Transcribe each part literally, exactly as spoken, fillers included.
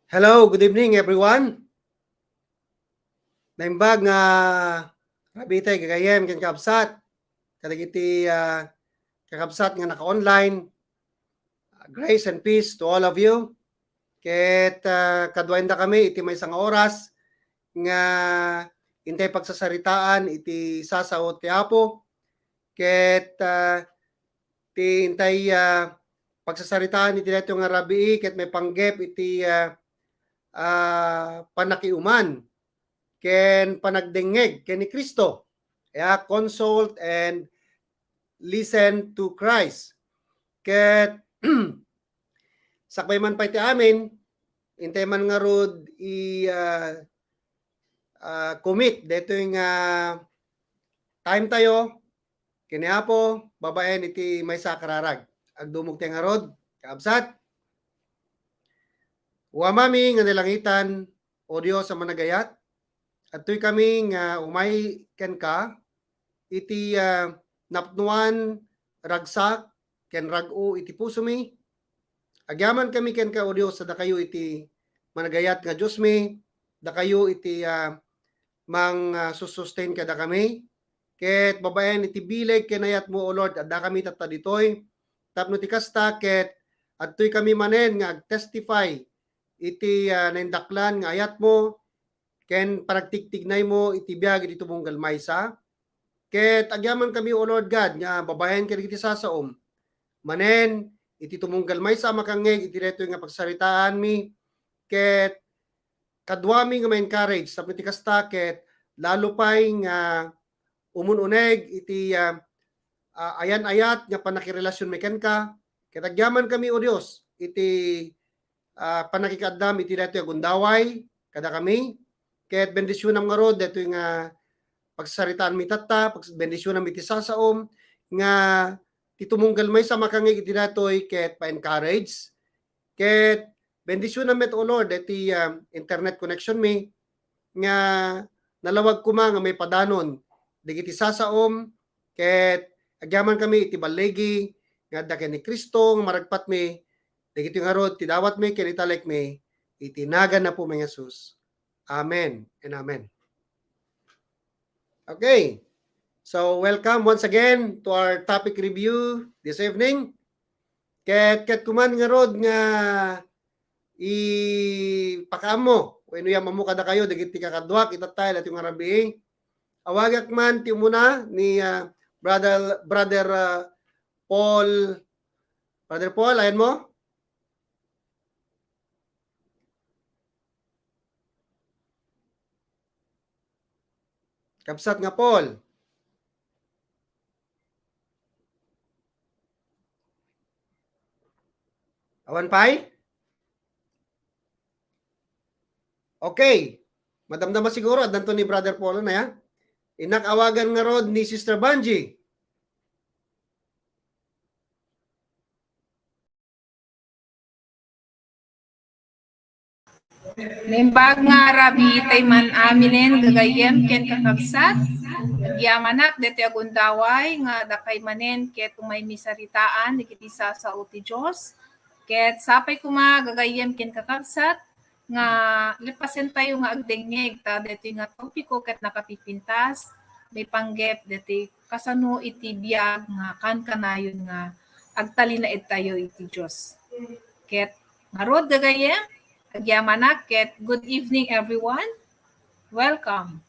Hello, good evening, everyone. Naimbag nga rabii tay gagayyem ken kakabsat. Kadagiti, ah, kakabsat nga naka-online, grace and peace to all of you. Ket, ah, kaduaendakami iti maysa nga oras nga intay pagsasaritaan iti sasao ti Apo. Ket, ah, ti intay, ah, pagsasaritaan iti daytoy nga rabii ket maipanggep iti, ah, ah, panakiuman ken panagdengngeg ken ni Cristo. Ya, consult and listen to Christ. Ket sakbay man pay ti amin, intay man ngarud i, ah, ah, commit daytoy nga time tayo ken ni Apo babaen iti maysa a kararag. Agdumog tay ngarud, kakabsat. O Amami nga nalangitan, O Dios a managayat, adtoy kami nga umay kenka iti, ah, napnoan, ragsak, ken rag-o iti pusomi. Agyaman kami kenka, O Dios, a dakayo iti managayat nga Diosmi, dakayo iti, ah, mang, ah, susustain kadakami. Ket babaen iti bileg ken ayatmo, O Lord, addakami tatta ditoy. Tapno ti kasta, ket adtoy kami manen nga agtestify iti, ah, naindaklan nga ayatmo ken panagtigtignaymo iti biag iti tumunggal maysa. Ket agyaman kami, O Lord God, nga babaen kadagiti sasaom manen iti tumunggal maysa a makangngeg iti daytoy nga pagsaritaanmi, ket kaduami nga ma-encourage tapno ti kasta ket lalo pay nga umun-uneg iti, ah, ah, ayan-ayat nga pannakirelasionmi kenka. Ket agyaman kami, O Dios, iti, ah, pannakikaaddam iti daytoy a gundaway kadakami. Ket bendisionam ngarud daytoy nga pagsaritaanmi tatta, pags-, bendisionam iti sasaom nga ti tumunggal maysa a makangngeg iti daytoy ket pa-encourage. Ket bendisionam met, O Lord, daytoy, ah, internet connection mi nga nalawag koma nga maipadanon dagiti sasaom, ket agyaman kami iti balligi nga adda ken ni Cristo nga maragpatmi, dagitoy ngarud ti dawatmi ken italekmi iti nagan ni Apomi nga Jesus. Amen and amen. Okay. So, welcome once again to our topic review this evening. Ket, ket kuman ngarud nga ipakaammo wenno iyam-ammo kadakayo dagiti kakaduak itatta daytoy nga rabii. Awagak man ti umuna ni, ah, Brother, Brother, ah, Paul. Brother Paul, ayanmo? Kabsat nga Paul. Awan pay? Okay. Madamdama siguro, addanto ni Brother Paul na ya. Innak awagan ngarud ni Sister Banji. Naimbag nga rabii tay man aminen, gagayyem ken kakabsat. Agyamanak daytoy a gundaway nga dakay manen ket umaymi saritaan dagiti sasao ti Dios. Ket sapay koma, gagayyem ken kakabsat, nga lepasen tayo nga agdengngeg ta daytoy nga topiko ket nakapipintas, maipanggep daytoy kasano iti biag nga kankanayon nga agtalinaed tayo iti Dios. Ket ngarud, gagayyem, agyamanak ket good evening, everyone. Welcome.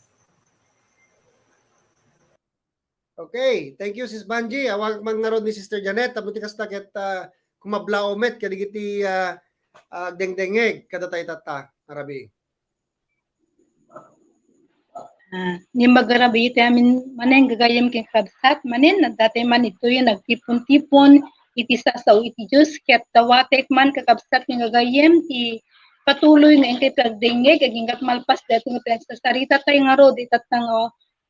Okay, thank you, Sis Banji. Awagak man ngarud ni Sister Janet, tapno ti kasta ket, ah, kumablaaw met kadagiti, ah, ah, agdengdengngeg kadatayo tatta nga rabii. Ah, naimbag nga rabii ti amin manen, gagayyem ken kakabsat, manen, adda tay man itoy nagtipon-tipon iti sasao iti Dios, ket dawatek man, kakabsat ken gagayyem, ti patuloy nga inkay pagdengngeg agingga malpas daytoy nga pinagsasarita tayo ngarud itatta nga,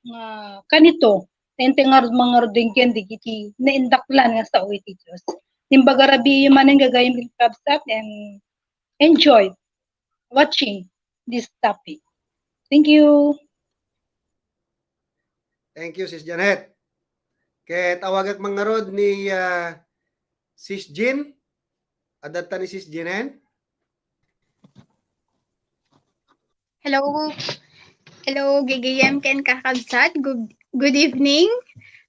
nga kanito, ta intay ngarud mangngardenggen dagiti naindaklan nga sao iti Dios. Naimbag nga rabii manen, gagayyem ken kakabsat, and enjoy watching this topic. Thank you. Thank you, Sis Janet. Ket awagak man ngarud ni, ah, Sis Jean. Adda ta ni Sis Jean, eh? Hello. Hello, G G M ken kakabsat. Good, good evening.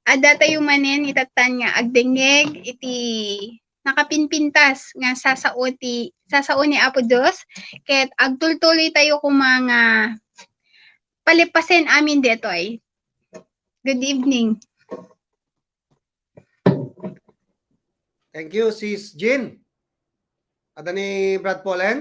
Adda tayo manen itatta nga agdengngeg iti nakapinpintas nga sasao ti, sasao ni Apo Dios, ket agtultuloy tayo koma nga palepasen amin detoy. Good evening. Thank you, Sis Jean. Adda ni Brad Paul, en?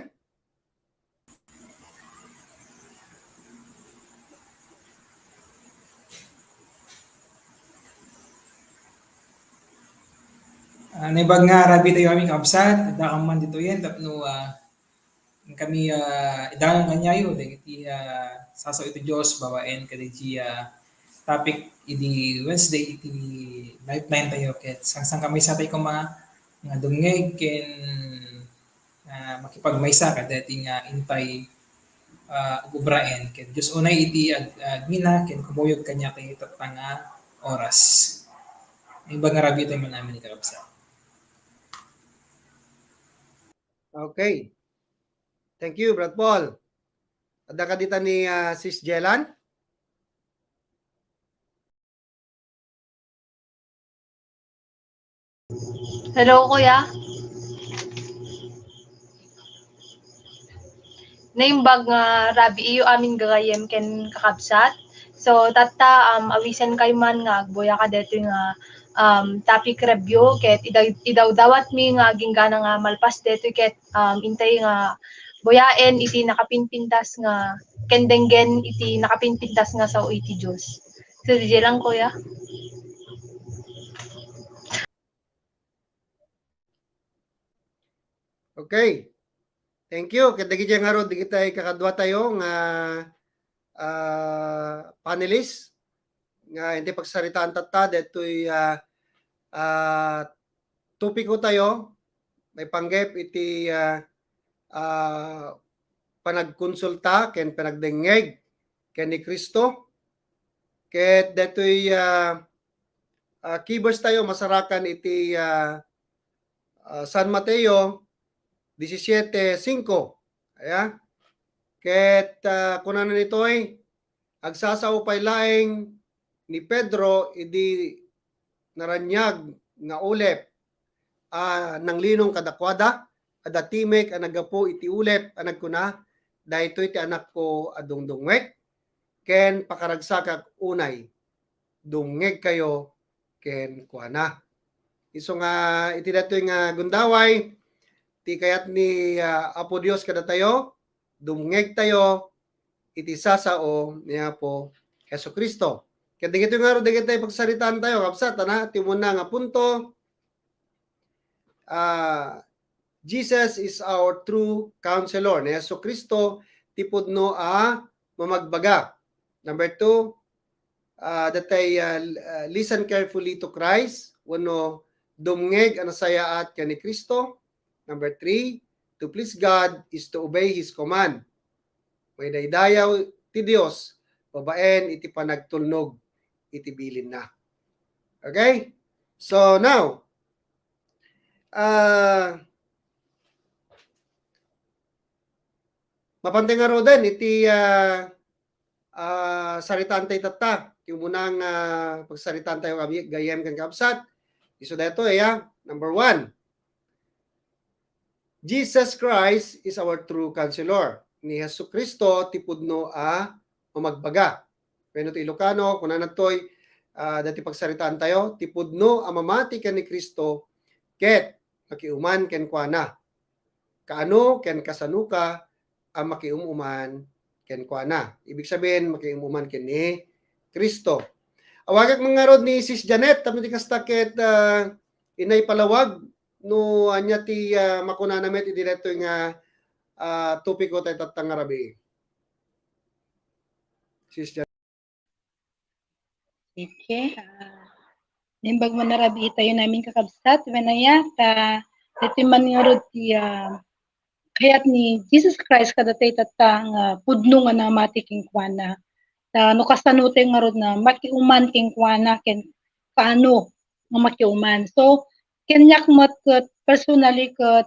Ah, naimbag nga rabii tayo amin, kakabsat, adda man ditoyen tapno, ah, kami, ah, idangan kaniayo dagiti, ah, sasao iti Dios babaen kadagiti, ah, topic idi Wednesday iti Lifeline tayo ket sangsankamaysa tayo koma nga dumngeg ken, ah, makipagmaysa kadagiti nga intay, ah, ubraen ket Dios unay iti ag-, agina ken kumuyog kaniak iti tatta nga oras. Naimbag nga rabii tayo man amin, kakabsat. Okay. Thank you, Brad Paul. Adda kadi ta ni, ah, Sis Jelan? Hello, Kuya. Naimbag nga rabiiyo amin gagayyem ken kakabsat. So, tatta, um, awisenkayo man nga agbuya kadaytoy nga, um, topic review ket idaw-, idawdawatmi nga aginggana nga malpas daytoy ket, um, intay nga buyaen iti nakapinpintas nga ken denggen iti nakapinpintas nga sao iti Dios. So, diay lang, Kuya. Okay. Thank you. Ket dagiti ngarud, dagiti kaduatayo nga, ah, panelist nga intay pagsaritaan tatta, daytoy, ah, ah, topiko tayo, maipanggep iti, ah, ah, panagkonsulta ken panagdengngeg ken ni Cristo. Ket daytoy, ah, ah, key verse tayo, masarakan iti, ah, ah, San Mateo disisiete singko. Aya. Ket, ah, kunana ditoy, agsasao pay laeng ni Pedro idi naraniag nga ulep a nanglinong kadakuada, adda timek a naggapu iti ulep a nagkuna, "Daytoy ti Anakko a dungdungngek, ken pakaragsakak unay. Dumngegkayo kenkuana." Isu nga iti daytoy nga gundaway, ti kayat ni, ah, Apo Dios kadatayo, dumngegtayo iti sasao ni Apo Jesu-Cristo. Ket dagitoy ngarud dagiti pagsaritaan tayo, kabsat, ana, ti umuna nga punto, ah, Jesus is our true counselor. Ni Jesu-Cristo ti pudno a mamagbaga. Number two, ah, datay, ah, l-, ah, listen carefully to Christ, wenno dumngeg a nasayaat ken ni Cristo. Number three, to please God is to obey His command. Maidaydayaw ti Dios babaen iti panagtulnog iti bilinna. Okay? So now, ah, mapanten ngaruden iti, ah, ah, saritaan tayo tatta. Ti umuna nga pagsaritaan tayo kami, gayyem ken kabsat. Isu daytoy, ya. Number one, Jesus Christ is our true counselor. Ni Jesu-Cristo ti pudno a mamagbaga. Wenno ti Ilocano, kunana daytoy, ah, daytoy pagsaritaan tayo, ti pudno a mamati ken ni Cristo ket makiuman kenkuana. Kaano ken kasanoka a makium-uman kenkuana. Ibig sabihin, makium-uman ken ni Cristo. Awagak man ngarud ni Sis Janet, tapno ti kasta ket, ah, inay palawag no ania ti, ah, makunana met iti daytoy nga, ah, topiko tayo tatta nga rabii. Sis Janet. Okay. Ah, naimbag man a rabii tayo amin, kakabsat, wen aya, ta, daytoy man ngarud ti, ah, kayat ni Jesus Christ kadatayo tatta nga pudno nga namati kenkuana. Ta, no kasano tayo ngarud nga makiuman kenkuana ken kaano nga makiuman. So, kaniak met ket personally ket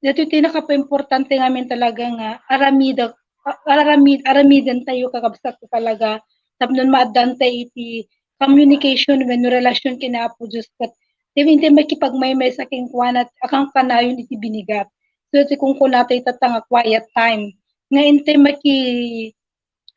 daytoy ti nakapaimportante ngamin talaga nga aramidek a-, araramid-, aramidentayo, kakabsat ko talaga, tapno maaddanta iti communication wenno relasyon ken Apo Dios, ket ti, intay makipagmaymaysa kenkuana, akan kanayon iti binigat. So, ti kunkunatayo tatta nga quiet time, nga intay maki-,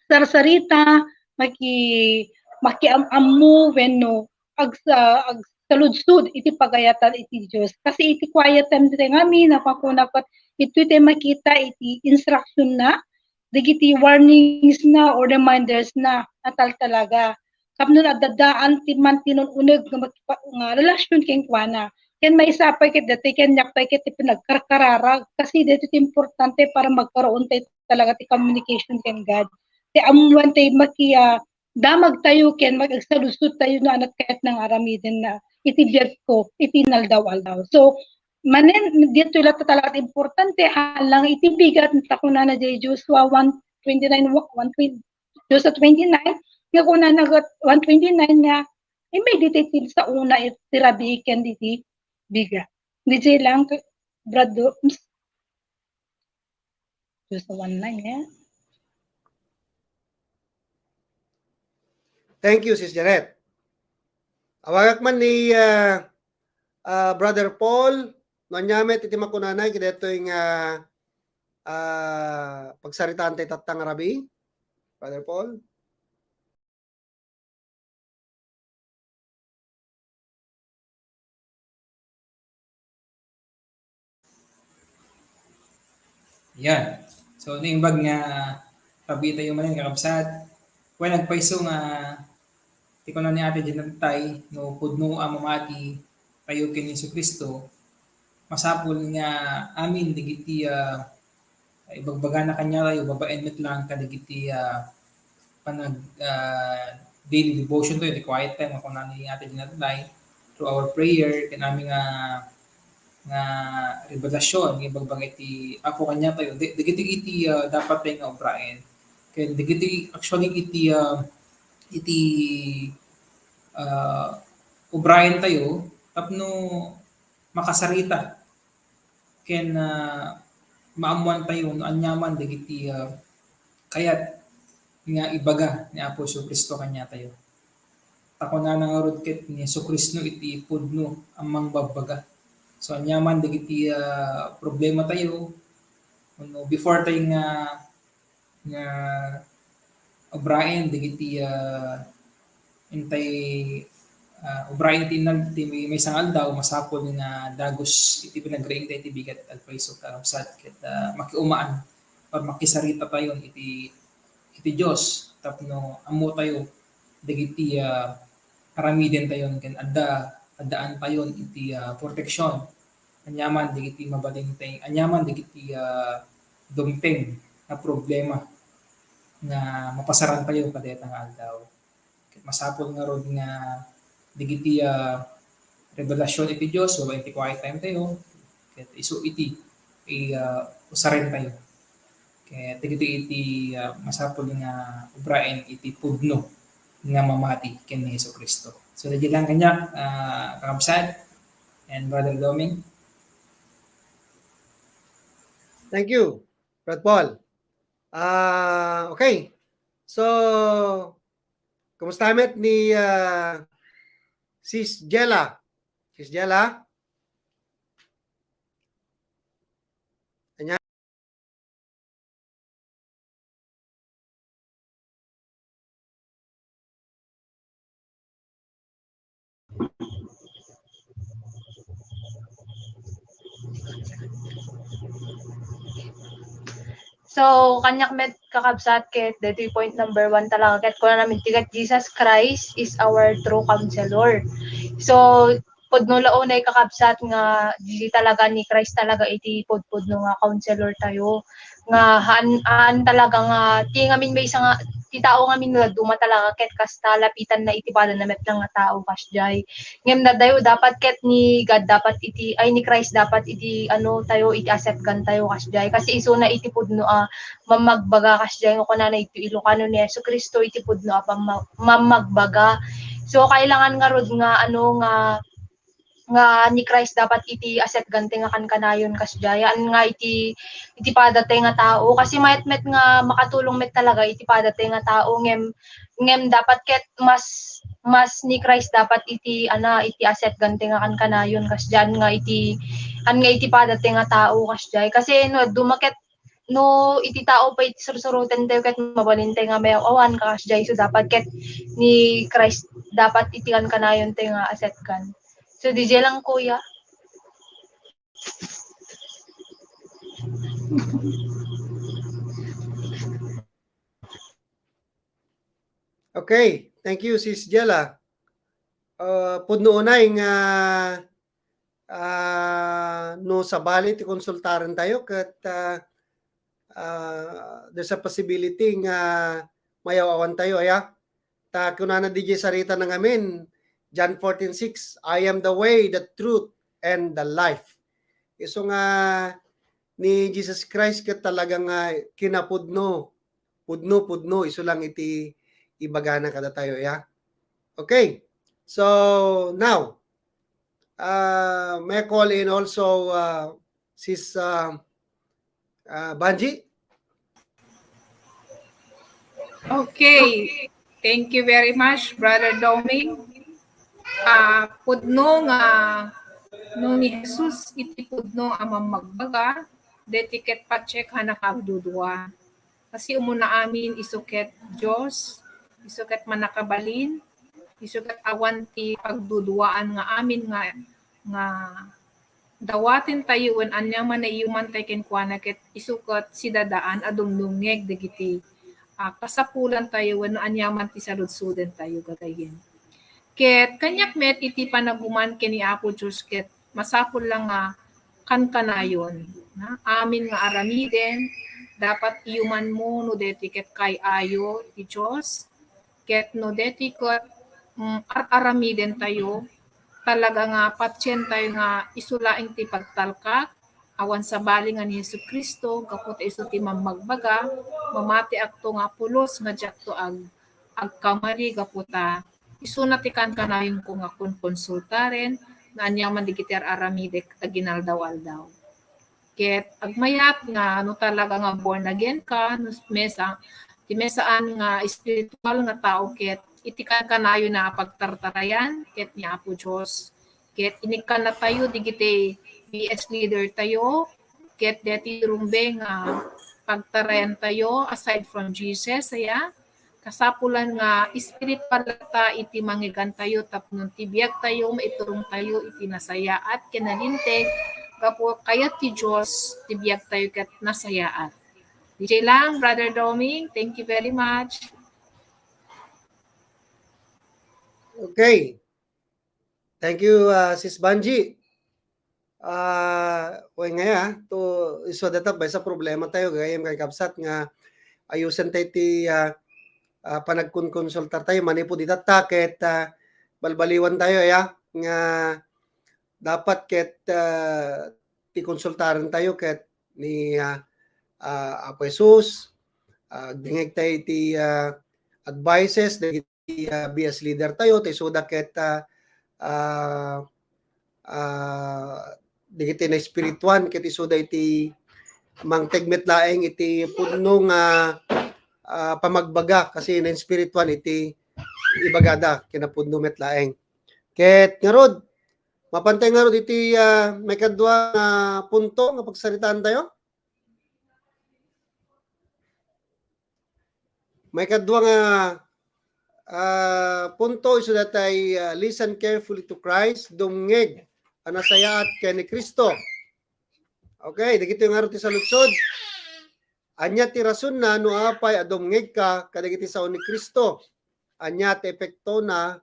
sarsarita, maki-, makiam-ammo wenno agsa-, agsaludsod iti pagayatan iti Dios. Kasi iti quiet time ditoy ngamin, napakunapat, itoy tay makita iti instruction na, dagiti warnings na or reminders na, nataltalaga. Tapno adda daan ti mantinun-uneg nga makipa-, nga relasyon kenkuana. Ken maysa pay ket dati, ken nyak pay ket ti pinagkarkararag. Kasi dati ti importante para magkaroon tayo talaga ti communication ken God. Ti ammoan tayo maki-, ah, damagtayo ken mag-agsaludsod tayo no anat kayat nang aramiden na iti biag ko, iti inaldaw-aldaw. So, manen, dito latta talaga importante, halang iti bigat, ta kunana diay Joshua one twenty-nine, one twenty, Joshua twenty-nine, nga kunana ket one twenty-nine nga, i-meditate ti sa una iti rabii ken iti bigat. Diay lang, Brad Doms. Joshua one nine, eh. Thank you, Sis Janet. Awagak man ni, ah, ah, Brother Paul, no ania met iti makunana iti daytoy nga, ah, pagsaritaan tayo tatta nga rabii, Brother Paul? Yan. So, naimbag nga rabii tayo manen, kakabsat. Wen, agpayso nga ti kuna ni Ate Janet tay, no pudno a mamati tayo ken ni Jesu-Cristo, masapul nga amin dagiti, ah, ibagbagana kaniatayo babaen met lang kadagiti, ah, panag-, ah, daily devotion tayo, the quiet time, nga kuna ni Ate Janet tay, through our prayer, ken amin nga, nga revelasyon nga ibagbaga iti Apo kaniatayo, da-, dagiti iti, ah, dapat tayo nga ubraen. Ken dagiti, actually, iti, ah, iti, ah, ubraen tayo tapno makasarita ken, ah, maammoan tayo no aniaman dagiti, ah, kayat nga ibaga ni Apo Jesu-Cristo kaniatayo. Ta kunana ngarud ket ni Jesu-Cristo iti pudno a mangbabbaga. So, aniaman dagiti, ah, problema tayo, wenno before tayo nga, nga ubraen dagiti, ah, intay, ah, ubraen iti innal-, ti may, maysa nga aldaw, masapul nga dagus iti pinagraing tayo iti bigat, agpayso, kakabsat, ket, ah, makiumaan or makisarita tayon iti, iti Dios tapno ammo tayo dagiti, ah, aramiden tayon ken adda, addaan tayon iti, ah, proteksyon. Aniaman dagiti mabalinteng, aniaman dagiti, ah, dumteng nga problema nga mapasaran tayo kadayta nga aldaw. Ket masapul ngarud nga dagiti, ah, revelasyon iti Dios, babaen ti quiet time tayo, ket isu iti, i-, ah, usaren tayo. Ket dagitoy iti, ah, masapul nga ubraen iti pudno nga mamati ken ni Jesu-Cristo. So, daydiay lang kaniak, ah, kakabsat and Brother Doming. Thank you, Brad Paul. Ah, okay. So, kumusta met ni, ah, Sis Jella? Sis Jella? Ania? So, kaniak met, kakabsat, ket daytoy point number one talaga, ket kunana met ti ket, Jesus Christ is our true counselor. So, pudno la unay, kakabsat, nga di talaga ni Christ talaga iti pudpudno nga counselor tayo. Nga haan, haan talaga nga ti ngamin maysa nga, ti tao ngamin nga dadduma talaga ket kasta lapitanna iti padana met lang nga tao kasdiay. Ngem nadayo dapat ket ni God dapat iti, ay, ni Christ dapat iti ano tayo, iti asepgan tayo kasdiay. Kasi isuna iti pudno a mamagbaga kasdiay nga kunana iti Ilocano ni Jesu-Cristo iti pudno a pamma-, mamagbaga. So, kailangan ngarud nga ano nga nga ni Christ dapat iti asetgan ti nga kankanayon kasdiay, haan nga iti, iti padatayo nga tao. Kasi mayat met nga makatulong met talaga iti padatayo nga tao, ngem, ngem dapat ket mas, mas ni Christ dapat iti, ana, iti asetgan ti nga kankanayon kasdiay, haan nga iti, haan nga iti padatayo nga tao kasdiay. Kasi no, duma ket no iti tao pay iti sursuroten tayo ket mabalin tayo nga mayaw-awan, kasdiay, so dapat ket ni Christ dapat iti kankanayon tayo nga asetgan. So, D J lang, kuya. Okay, thank you, Sis Jella. Uh, pudno unay nga, ah, no sabali ti konsultaren tayo ket, ah, ah, there's a possibility nga mayaw-awan tayo, aya. Ta kunana D J sarita na ngamin, John fourteen six, "I am the way, the truth, and the life." Isu nga ni Jesus Christ ket talaga nga kinapudno, pudno, pudno, isu lang iti ibagana kadatayo, ya. Okay. So, now, uh, may I call in also, uh, Sis, uh, uh, Banji? Okay. Thank you very much, Brother Doming. Ah, pudno nga no ni Jesus iti pudno a mammagbaga, deti ket patiek a nakaagdudua. Kasi umuna amin isu ket Dios, isu ket mannakabalin, isu ket awan ti pagduduaan nga amin nga, nga dawaten tayo wen aniaman nga iyuman tayo kenkuana ket isu ket sidadaan a dumdumngeg dagiti, ah, kasapulan tayo wenno aniaman ti saludsoden tayo gagayyem. Ket kaniak met iti panaguman ken ni Apo Dios ket masapul la nga kankanayon, na amin nga aramiden, dapat iyumanmo no deti ket kay-ayo ti Dios, ket no deti ket, mm, ar-aramiden tayo, talaga nga patien tayo nga isu laeng ti pagtalkak, awan sabali nga ni Jesu-Cristo, gapu ta isu ti mammagbaga, "Mamatiakto nga pulos nga diakto ag-, agkamali gapu ta isuna ti kankanayonko nga konkonsultaren no aniaman dagiti ar-aramidek a ginaldaw-aldaw." Ket agmayat nga no talaga nga born again ka, no mesa-, ti mesaan nga espiritual nga tao ket iti kankanayon a pagtartarayan ket ni Apo Dios. Ket inikkannatayo dagiti B S leader tayo, ket deti rumbe nga pagtarayan tayo aside from Jesus, aya, kasapulan nga espiritual ta iti mangngegantayo tapno ti biagtayo maiturongtayo iti nasayaat ken nalinteg gapu kayat ti Dios ti biagtayo ket nasayaat. D J lang, Brother Doming, thank you very much. Okay. Thank you, ah, Sis Banji. Ah, wen nga, ah, to, isu dayta maysa problema tayo, gagayyem ken kabsat, nga ayusen tayo ti, ah, ah, panagkonkonsultar tayo, manipud ita ta ket, ah, balbaliwan tayo, ya, nga dapat ket, ah, ti konsultaren tayo ket ni, ah, ah, Apo Jesus, ah, agdingngeg tayo iti, ah, advices dagiti, ah, B S leader tayo, ta isuda ket, ah, ah, ah, dagiti naespirituan ket isuda iti mangted met laeng iti pudno nga, ah, pamagbaga kasi naespirituan iti ibagada kinapudno met laeng. Ket ngarud, mapan tayo ngarud iti, ah, maikadua nga punto nga pagsaritaan tayo. Maikadua nga, ah, punto, isu dayta, ah, listen carefully to Christ, dumngeg a nasayaat ken ni Cristo. Okay, dagitoy ngarud ti saludsod. Ania ti rasonna no apay a dumngegka kadagiti sao ni Cristo? Ania ti epektona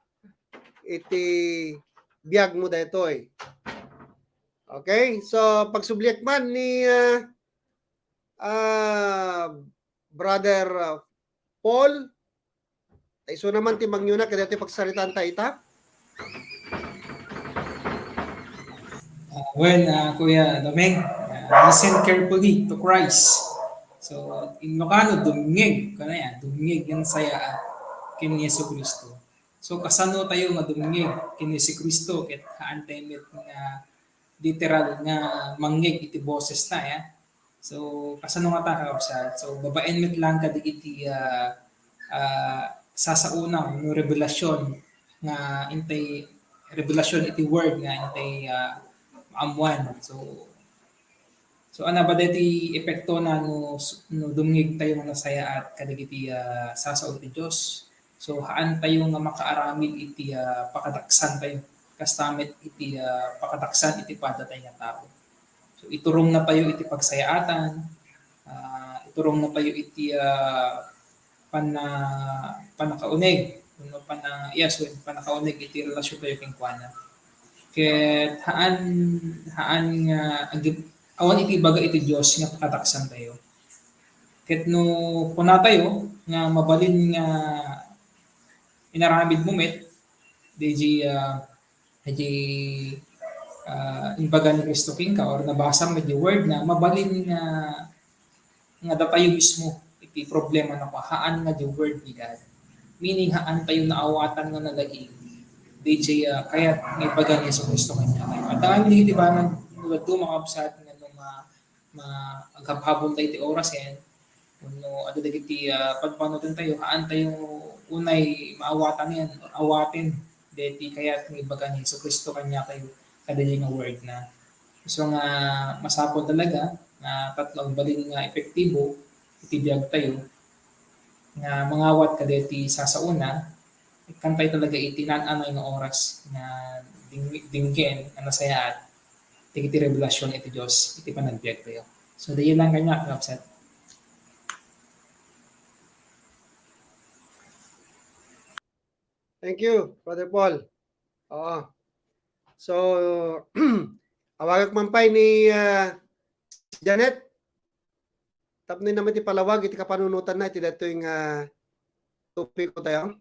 iti biagmo daytoy? Okay, so pagsubliak man ni, ah, ah, Brother, ah, Paul, ta isu naman ti mangnguna kadaytoy pagsaritaan ta ita. Ah, well, ah, Kuya Domeng, ah, listen carefully to Christ. So, Ilocano, dumngeg, kanaya, dumngeg nga nasayaat ken ni Jesu-Cristo. So, kasano tayo nga dumngeg ken ni Jesu-Cristo ket haan tayo met nga literal nga mangngeg iti boses na, ya? So, kasano ngata, kakabsat? So, babaen met lang kadagiti, ah, ah, sasaona no revelasyon nga intay, revelasyon iti word nga intay, ah, maammuan. So, so, ano ba deti epektona no, no dumngeg tayo nga nasayaat kadagiti, ah, sasao ti Dios? So, haan tayo nga makaaramid iti, ah, pakadaksan tayo. Kasta met iti, ah, pakadaksan iti padatay nga tao. So, iturong na tayo iti pagsayaatan, ah, iturong na tayo iti, ah, pana-, panakauneg, no, pana-, yes, when panakauneg iti relasyon tayo kenkuana. Ket haan, haan nga agi-, awan iti ibaga iti Dios nga pakadaksan tayo. Ket no kuna tayo nga mabalin nga inaramid mo met, di, ah, di, ah, imbaga ni Cristo kenka or nabasa mo di word na mabalin nga, nga datayo mismo iti problema na haan nga di word ni God. Meaning, haan tayo naawatan nga nalaing. Di, ah, kayat nga ibaga ni Jesu-Cristo kaniatayo. At ang hindi ba nag-, nagduma, kakabsat, nga no ma-, ma-, aghabhabon tayo ti oras yan, wenno adda dagiti, ah, pagpanudan tayo, haan tayo unay maawatan yan, or awaten, deti kayat nga ibaga ni Jesu-Cristo kaniatayo, kadaydi nga word na. So nga, masapul talaga nga tatlo agbalin nga epektibo iti biag tayo, nga mangawat kadeti sasaona, ikkan tayo talaga iti naan-anay nga oras nga ding-, dinggen nga nasayaat dagiti revelasyon iti Dios iti panagbiag tayo. So, dayon lang kaniak, kakabsat. Thank you, Brother Paul. Oo. So, awagak man pay ni, ah, Janet. Tapno naman ti palawag iti kapanunotan na iti datoy nga topiko tayo.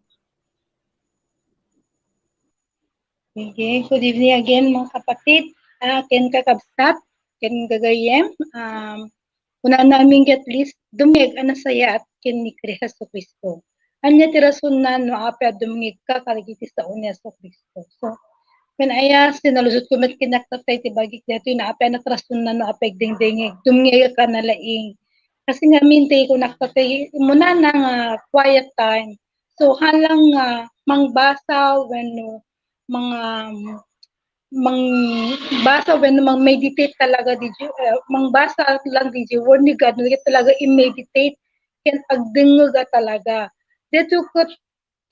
Okay, good evening again, mga kapatid. Ah, ken kakabsat, ken gagayyem, um, kunana amin ket at least, dumngeg a nasayaat ken ni Jesu-Cristo. Ania ti rason na no apay a dumngegka kadagiti sao ni Jesu-Cristo? So, ken aya, sinalusot ko met kaniak tattay ti bagik daytoy, no apay a natrason na no apay agdingdingeg, dumngegak a nalaing. Kasi ngamin ti kunak tattay, muna na nga quiet time. So, haan lang nga mangbasa wenno mga, um, mangbasa wenno mang-meditate talaga di, eh, mangbasa lang di word ni God, nga talaga i-meditate ken agdengngeg a talaga. Daytoy ket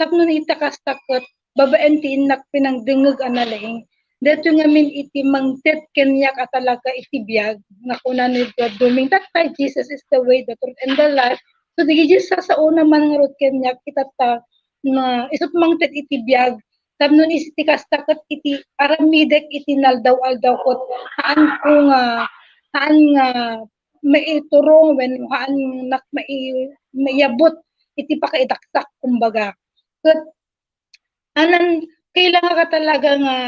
tapno ita kasta ket babaen ti innak pinangdengngeg a nalaing. Daytoy ngamin iti mangted kaniak a talaga iti biag nga kuna ni Brad Doming, that by Jesus is the way, the truth, and the life. So, dagiti sasaona man ngarud kaniak itatta nga isut mangted iti biag, tapno iti kasta ket iti aramidek iti naldaw-aldaw ket haanko nga, haan nga maiturong wenno haannak mai-, maiyabut iti pakaidakdak, kumbaga. Ket anan, kailangan ka talaga nga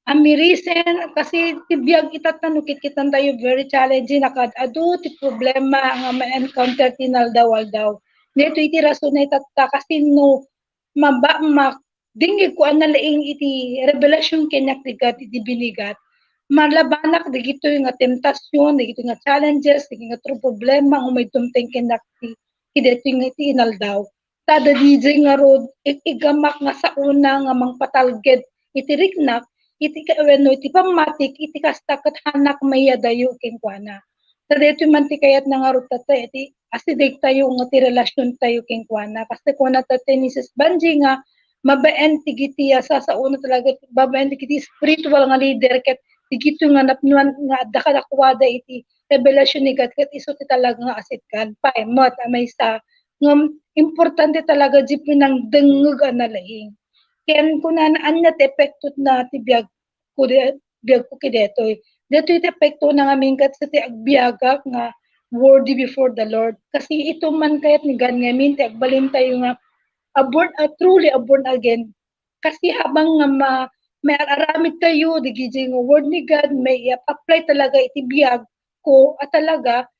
amirisen, kasi ti biag itatta no kitkitan tayo very challenging, nakad-adu ti problema nga ma-encounter ti naldaw-aldaw. Daytoy iti rason na itatta, kasi no maba-, ma-, dingngegko a nalaing iti revelasyon kaniak ti God iti binigat, malabanak dagitoy nga temptasyon, dagitoy nga challenges, dagitoy nga tro-, problema nga umay dumteng kaniak ti, iti daytoy nga iti inaldaw. Ta daydiay ngarud, ig-, igamak nga saona nga mangpatalged iti riknak, iti ka-, wenno iti pammatik, iti kasta ket haannak maiyadayo kenkuana. Ta daytoy man ti kayatna ngarud tatta, iti asideg tayo nga ti relasyon tayo kenkuana. Kasta kuna tatta ni Sis Banji nga, mabaen ti giti, ah, sasaona talaga, mabaen ti giti spiritual nga leader, ket ti giti nga napnuan nga adda kadakuada iti revelasyon ni God, ket isu ti talaga nga asidkan. Pay, met a maysa, ngem importante talaga di pinangdengngeg a nalaing. Ken kunana, ania ti epekto na ti biag ko di-, biag ko ki detoy. Detoy ti epekto na ngamin ket sa ti agbiagak nga worthy before the Lord. Kasi ito man kayat ni God ngamin ti agbalin tayo nga a born, a truly a born again. Kasi habang nga ma-, may ar-aramid tayo, di gidi nga word ni God, may i-apply talaga iti biag ko, at talaga,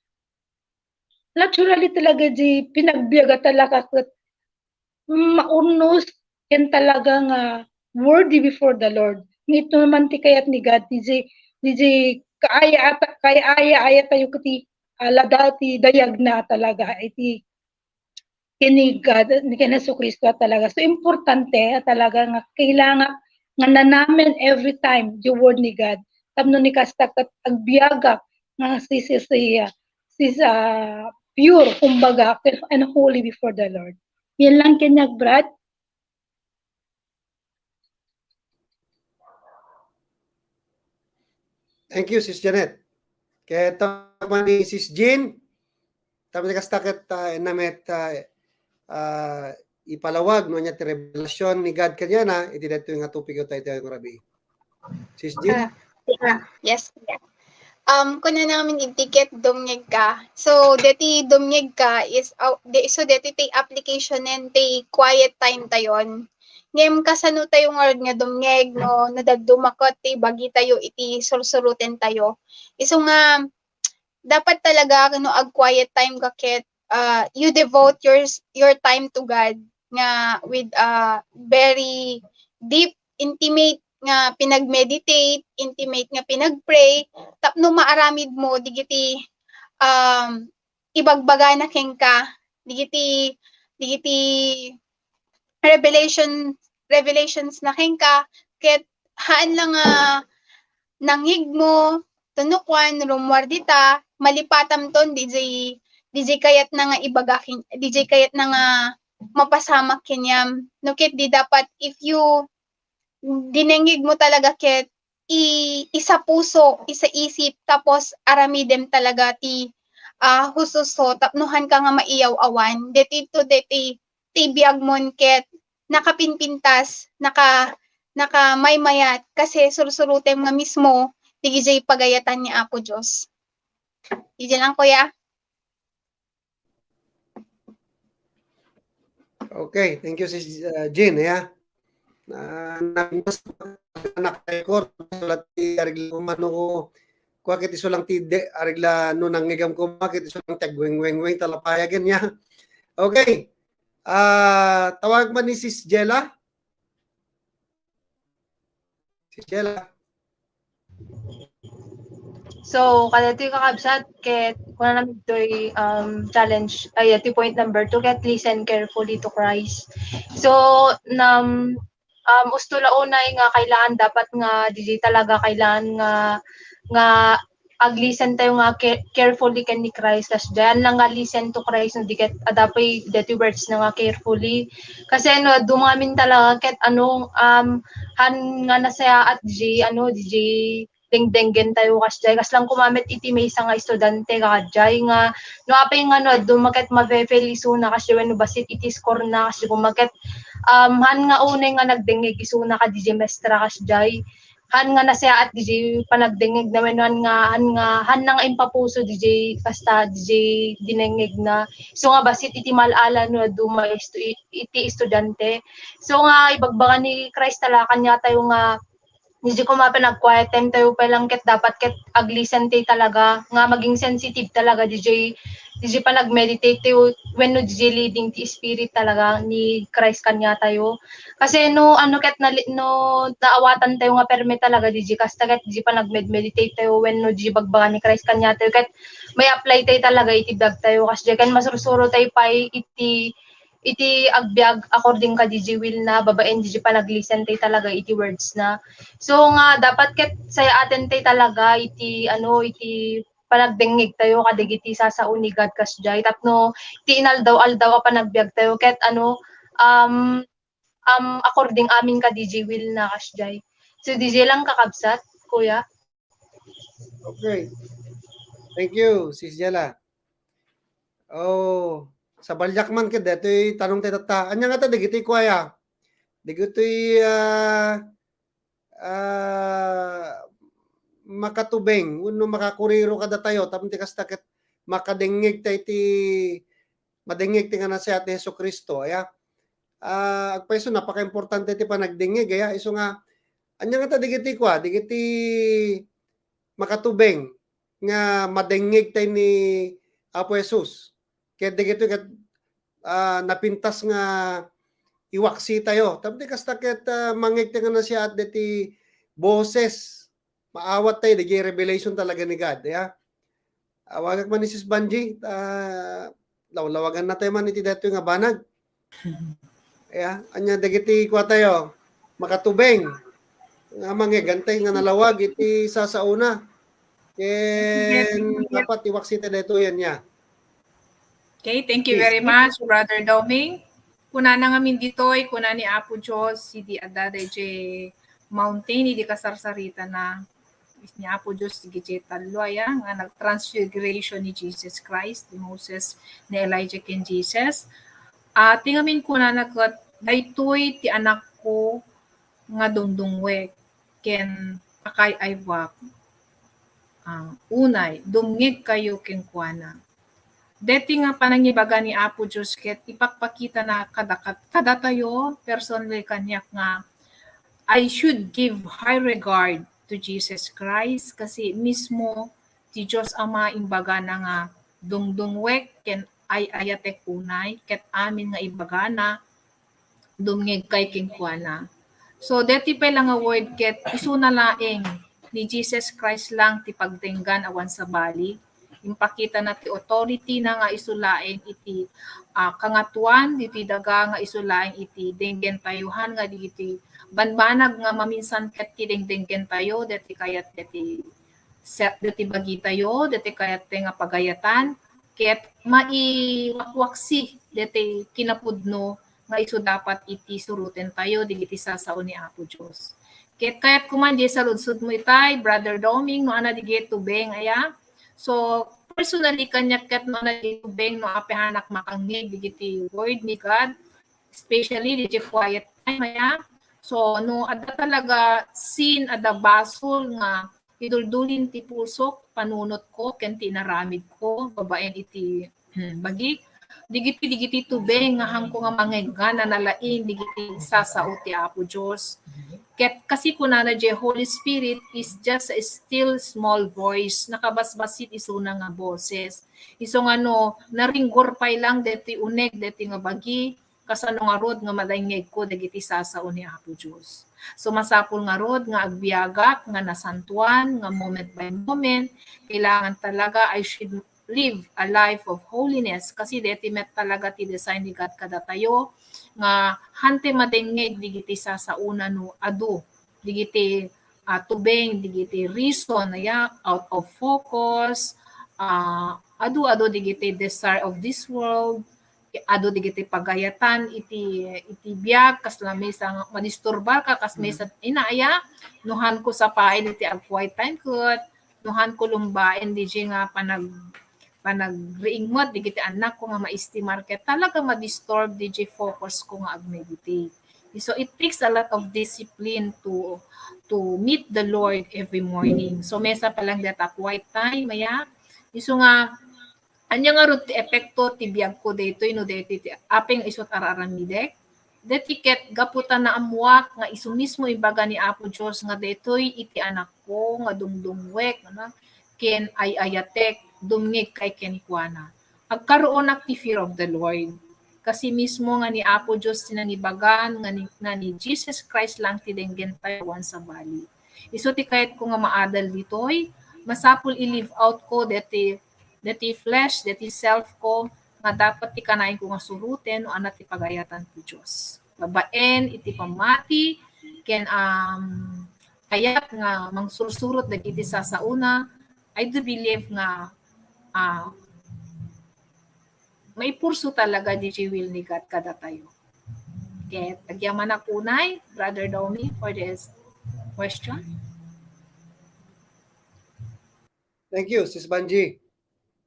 naturally talaga di pinagbiag a talaga ket maurnos ken talaga nga worthy before the Lord. Ngem ito naman ti kayat ni God, diay, diay kaaya-, kaaya-aya tayo iti, ah, lada ti dayagna talaga, iti ken ni God, ni ken Jesu-Cristo a talaga. So, importante a talaga nga kailangan nga nanamen every time diay word ni God. Tapno ni kasta ket agbiagak nga si, si, si, ah, si, ah, pure, kumbaga, and holy before the Lord. Yan lang kaniak, Brad. Thank you, Sis Janet. Ket ita man ni Sis Jean, tapno kasta ket, ah, inna met, ah, ah, ipalawag no ania ti revelasyon ni God kaniana iti daytoy nga topik tayo nga rabii. Sis Jean? Ah, yeah. Yes. Um, kunana ngamin idi ket dumngeg ka. So, deti dumngeg ka is, uh, de-, so deti ti application-en ti quiet time tayon. Ngem kasano tayo ngarud nga dumngeg no, no dadduma ket ti bagi tayo iti sursuroten tayo? Isu nga, dapat talaga no ag-quiet time ka ket, ah, you devote your s-, your time to God nga with, ah, very deep, intimate nga pinag-meditate, intimate nga pinag-pray, tapno maaramid mo digiti, um, ibagbagana kenka, digiti, digiti revelation, revelations na kenka, ket haan lang nga nangngegmo, tapno kuan, rummuar dita, malipatamton diay, diay kayatna nga ibaga ken-, diay kayatna nga mapasamak kaniam. No ket di dapat, if you, dinengngegmo talaga ket i-, isapuso, isaisip, tapos aramidem talaga ti, ah, hususo, tapno haanka nga maiyaw-awan. Deti to, deti, ti biagmon ket nakapinpintas, naka-, nakamaymayat, kasi sursurotem nga mismo diay pagayatan ni Apo Dios. Diay lang, kuya. Okay, thank you, Sis, uh, Jean, ya. Ah, nabasa ko, naka-record, sulat ti Arigla Romano ko, kua ket isu lang ti de-, Arigla no nangngegam ko, kua ket isu lang ti agwengwengweng, talapayagen, ya. Okay. Ah, tawag man ni Sis Jella. Sis Jella. So, kadatoy kakabsat, ket kunana ditoy, um, challenge, ay, iti point number two, ket listen carefully to Christ. So, nam-, um, usto la unay nga kailangan dapat nga, diay talaga kailangan nga, nga ag-listen tayo nga care-, carefully ken ni Christ, kasdiay, haan lang nga listen to Christ, no di ket adda pay deti words na nga carefully. Kasi no, dumngegmi talaga ket ano, um, haan nga nasayaat diay, ano, diay dengdenggen tayo kasdiay. Kas lang koma met iti maysa nga estudiante kasdiay nga no apay nga no, dumngeg ket mafe-fail isuna kasdiay wenno bassit iti score na kasdiay koma ket, um, haan nga unay nga nagdengngeg isuna kadi diay maestra kasdiay. Haan nga nasayaat diay panagdengngegna wenno haan nga, haan nga, haan nga impapuso diay kasta diay dinengngegna. So nga bassit iti mal-ala no adu nga estu-, iti estudiante. So nga ibagbaga ni Christ talaga kaniatayo nga diay koma panag-quiet time tayo pay lang ket dapat ket ag-listen tayo talaga nga maging sensitive talaga diay diay panag-meditate tayo wenno diay leading ti Spirit talaga ni Christ kaniatayo. Kasi no, ano, ket nali-, no naawatan tayo nga perme talaga diay kasta ket diay panag-med-meditate tayo wenno diay bagbaga ni Christ kaniatayo ket may apply tayo talaga iti biag tayo kasdiay ken masursuro tayo pay iti, iti agbiag according kadi diay will na babaen diay panag-listen tayo talaga iti words na. So nga dapat ket sayaaten tayo talaga iti, ano, iti panagdengngeg tayo kadagiti sasao ni God kasdiay tapno ti inaldaw-aldaw a panagbiag tayo ket ano, um, um, according amin kadi diay will na kasdiay. So, diay lang kakabsat, kuya. Okay. Thank you, Sis Jella. Oh, sabaliak man ket daytoy tanong tayo tatta. Ania ngata dagiti kuaya? Dagitoy, ah, ah, makatubeng wenno makakuriro kadatayo tapno ti kasta ket makadengngeg tayo ti, madengngeg ti nga nasayaat ni Jesu-Cristo, aya. Ah, agpayso, napakaimportante ti panagdengngeg, aya. Isu nga, ania ngata dagiti kua, dagiti makatubeng nga madengngeg tayo ni Apo Jesus. Ket dagitoy ket, ah, napintas nga iwaksi tayo. Tapno kasta ket, ah, mangngeg tayo nga nasiaat deti boses. Maawat tayo, dagiti revelation talaga ni God, ya. Awagak man ni Sis Banji, ah, lawlawagan na tayo man iti daytoy nga banag. Ya, ania dagiti kua tayo, makatubeng. Nga mangngeg tayo nga nalawag iti sasaona. Ken dapat iwaksi tayo daytoy, ania. Okay, thank you very much, Brother Doming. Kunana ngamin ditoy, kuna ni Apo Dios, idi adda daydiay mountain, idi kasarsaritana ni Apo Dios, dagiti tallo aya, nga nagtransfiguration ni Jesus Christ, ni Moses, ni Elijah, ken Jesus. Ah, ti ngamin kunana ket, "Daytoy ti anakko nga dungdungwek, ken pakaay-aywak. Ah, unay, dumngegkayo kenkuana." Deti nga panangibaga ni Apo Dios ket ipakpakitana kada, kad-, kadatayo, personally kaniak nga, I should give high regard to Jesus Christ kasi mismo ti Dios Ama imbagana nga dungdungwek ken ay-ayatek unay, ket amin nga ibagana, dumngegkay kenkuana. So, deti pay la nga word ket isuna laeng ni Jesus Christ lang ti pagdenggan awan sabali. Impakitana ti authority na nga isu laeng iti, ah, kangatoan, ditoy daga nga isu laeng iti denggen tayo, han nga dagiti banbanag nga maminsan ket ti dengdenggen tayo, deti kayat deti se-, deti bagitayo, deti kayat nga pagayatan, ket maiwakwaksi deti kinapudno nga isu dapat iti suruten tayo, dagiti sasao ni Apo Dios. Ket kayat ko man, di saludsod mo itay, Brother Doming, no ana dagiti tubeng, aya. So, personally, kaniak ket no ana dagiti tubeng, no apihanak makangngeg dagiti word ni God, especially dagiti quiet time, aya. So, no adda talaga sin, adda basol nga iduldulin ti pusok, panunotko, ken ti inaramidko, babaen iti, hmm, bagik. Dagiti, dagiti tubeng nga hanko nga mangngeg nga nalaing dagiti sasao ti Apo Dios. Ket kasi kunana, the Holy Spirit is just a still small voice. Nakabasbasit isuna nga boses. Isu nga no, naringgor pay lang deti uneg, deti nga bagi, kasano ngarud nga madengngegko dagiti sasao ni Apo Dios. So, masapul ngarud nga agbiagak nga nasantuan, nga moment by moment, kailangan talaga I should live a life of holiness, kasi deti met talaga ti design ni God kadatayo, nga hante madengngeg dagiti sasaona no adu dagiti, ah, tubeng, dagiti reason, ya, out of focus, ah, adu, adu dagiti desire of this world, adu dagiti pagayatan iti, iti biag, kasla maysa nga madisturbar ka, kas maysa, ina, aya, no hanko sapaen iti ag-quiet time ket, no hanko lumbaen daydiay nga panag-, panagriingmet dagiti annakko nga maestimar ket talaga madisturb daydiay focus ko nga ag-meditate. So it takes a lot of discipline to, to meet the Lord every morning. So maysa pa lang deta quiet time, aya. Isu nga, ania ngarud ti epekto ti biagko daytoy no daytoy ti apay nga isu ti ar-aramidek? Deti ket gapu ta naammoak nga isu mismo imbaga ni Apo Dios nga daytoy iti anakko nga dungdungwek, ano, ken ay-ayatek, dumngegkay kenkuana. Agkaruonak ti fear of the Lord. Kasi mismo nga ni Apo Dios ti nangibagan nga ni, nga ni Jesus Christ lang ti denggen tayo awan sabali. Isu ti kayatko nga maadal ditoy, masapul i-live out ko deti, deti flesh, deti self ko, nga dapat ti kanayon ko nga suruten no ania ti pagayatan ti Dios. Babaen iti pammati, ken, um, kayat nga mangsursurot dagiti sasaona, I do believe nga, ah, maipurso talaga daydiay will ni God kadatayo. Ket agyamanak unay, Brother Domi, for this question. Thank you, Sis Banji.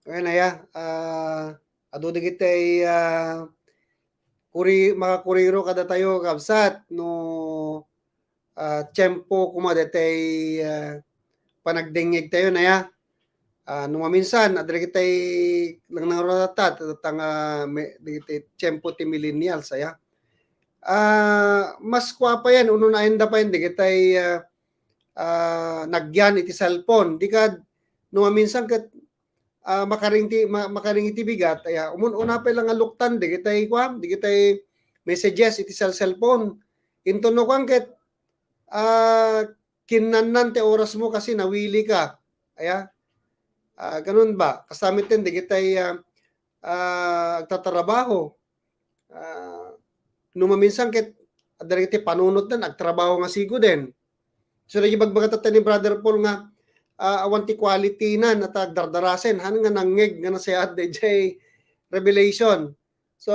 Ayan, aya, ah, adu dagiti, ah, kuri-, makakuriro kadatayo, kabsat, no, ah, tiempo koma daytoy, ah, panagdengngeg tayo, aya. Ah, no maminsan, adda dagiti nangnangrurata, ta-, ta-, nga me-, dagiti tiempo ti millennials, aya. Ah, mas kua pa yan, ununanda pa yan, dagiti, ah, ah, nagyan iti cellphone. Di ka, no maminsan ket, ah, makaring ti, ma-, makaring iti bigat, aya, umun-, una pa lang nga luktan, dagiti, kua, dagiti messages iti cell-, cellphone. Inton no kuan ket, ah, kinnannan ti orasmo kasi nawili ka. Aya? Ah, ganun ba? Kasta met ten, dagitay, ah, ah, agtatrabaho. Ah, no maminsan ket, adda dagiti panunotna, agtrabaho nga siguden. So, nagibagbaga tatta ni Brother Paul nga, ah, awan ti quality na, nata agdardarasen, han nga nangngeg nga nasayaat dayjay revelation. So,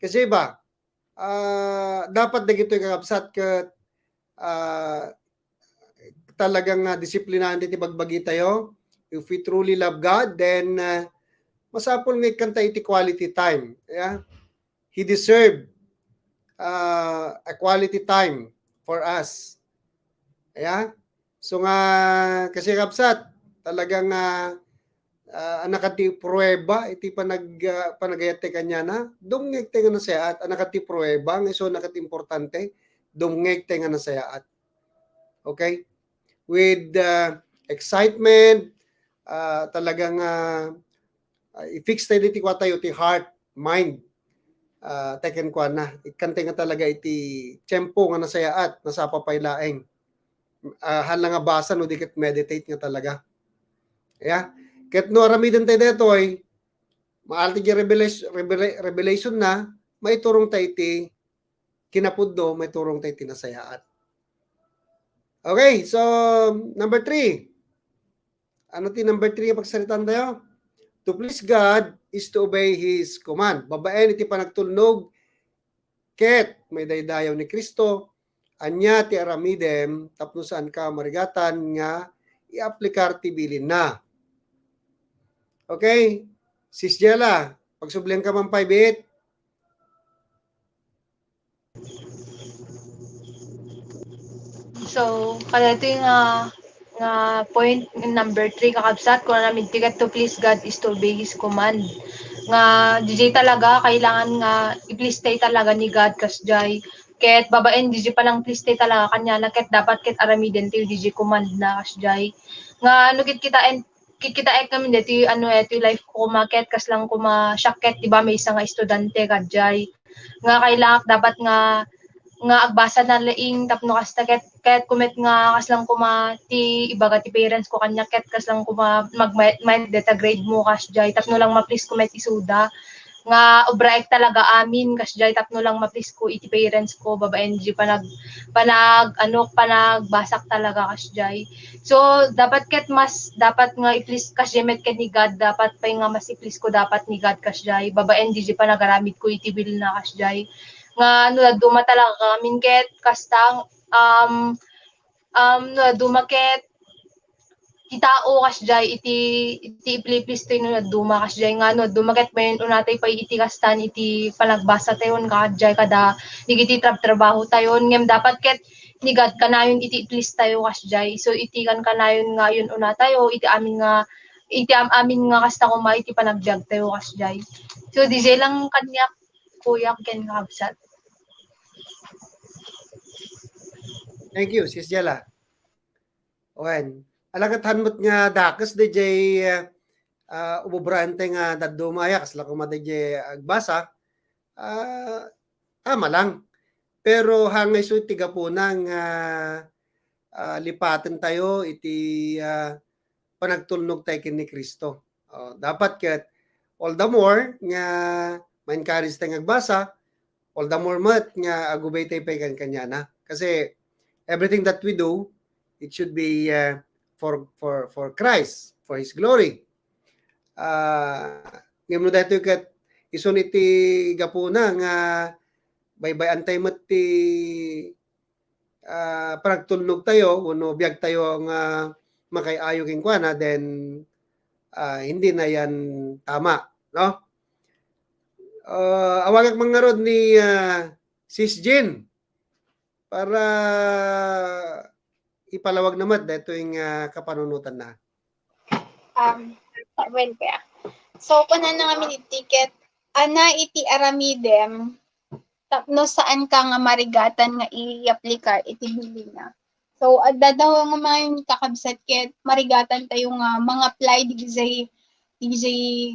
kasi ba, ah, dapat dagitoy kakabsat ket, ah, talagang, ah, disiplinahan ti bagbagi tayo. If we truly love God, then, ah, masapul nga ikkanta iti quality time. Yeah? He deserve, ah, a quality time for us. Yeah? So nga, kasi kabsat, talagang, ah, ah, annak ti prueba iti panag-, ah, panagayat ti kaniana, dumngeg ti nga nasayaat, annak ti prueba, nga isu annak ti importante, dumngeg ti nga nasayaat. Okay? With, ah, excitement, ah, talagang, ah, ah, i-fix tayo diti kua tayo, ti heart, mind. Ah, tayo kenkuana, ikkanta nga talaga iti tiempo nga nasayaat, nasapa pay laeng. Ah, haan lang nga basa no di ket meditate nga talaga. Yeah? Ket no aramiden tayo daytoy, maal ti revelation, revela-, revelation na, maiturong tayo iti kinapudno, maiturong tayo iti nasayaat. Okay, so number three. Ano ti number three nga pagsaritaan tayo? To please God is to obey His command. Babaen iti panagtulnog ket maidaydayaw ni Cristo, ania ti aramidem tapno saanka marigatan nga i-aplikar ti bilinna. Okay? Sis Jella, pagsublianka man pay, biit. So, kadaytoy nga, nga point number three, kakabsat, kung ano, to please God is to obey His command. Nga, didiay talaga, kailangan nga i-please tayo talaga ni God, kasdiay. Ket babaen, didiay panang-please tayo talaga kaniana, ket dapat ket aramiden tayo didiay command na, kasdiay. Nga, no ket kitaen, kikitaek ngamin daytoy, ano, daytoy life ko, koma ket kasla koma siak ket, di ba, maysa nga estudiante, kasdiay. Nga kailangan dapat nga, nga agbasa na laeng tapno kasta ket, ket kumet nga kasla koma ti ibaga ti parents ko kaniak ket kasla koma mag-, mag-, dayta grade mo, kasdiay, tapno lang ma-please ko met isuda. Nga obraek talaga amin, kasdiay, tapno lang ma-please ko iti parents ko, babaen didiay panag-, panag-, ano, panagbasak talaga, kasdiay. So, dapat ket mas, dapat nga i-please kasdiay met ket ni God, dapat pay nga mas i-please ko dapat ni God, kasdiay, babaen didiay panagaramid ko iti will na, kasdiay. Nga no dadduma talaga amin ket kasta, um, um, no dadduma ket ti tao, kasdiay, iti, iti i-please tayo no dadduma, kasdiay, nga no dadduma ket main-una tayo pay iti kastan iti panagbasa tayon, kasdiay, kada digiti trab-, trabaho tayon. Ngem dapat ket ni God kanayon iti i-please tayo, kasdiay. So, iti kan kanayon nga inuna tayo, iti amin nga, iti am-, amin nga kasta koma iti panagbiag tayo, kasdiay. So, didiay lang kaniak, kuya, ken kakabsat. Thank you, Sis Jella. Wen, ala ket han met nga dakes didiay, ah, ububraen tayo nga dadduma, aya, kasla koma didiay agbasa, ah, tama lang. Pero haan nga isu ti gapuna nga, ah, lipaten tayo iti, ah, panagtulnog tayo ken ni Cristo. Oh, dapat ket all the more nga ma-encourage tayo nga agbasa, all the more met nga agubay tayo pay kan kaniana. Kasi everything that we do, it should be, uh, for, for, for Christ, for His glory. Ah, ngem no daytoy ket isun iti gapuna nga baybay-an tayo met ti, ah, panagtulnog tayo wenno biag tayo nga makaay-ayo kenkuana, then, ah, hindi na yan tama, no? Ah, awagak man ngarud ni, ah, Sis Jean para ipalawag na met daytoy nga kapanunotanna. Um, well, kuya. So, kunana ngamin iti ket, ania iti aramidem tapno saanka nga marigatan nga i-aplikar iti bilinna. So, adda daw nga mga kakabsat ket marigatan tayo nga mang-apply digiday, digiday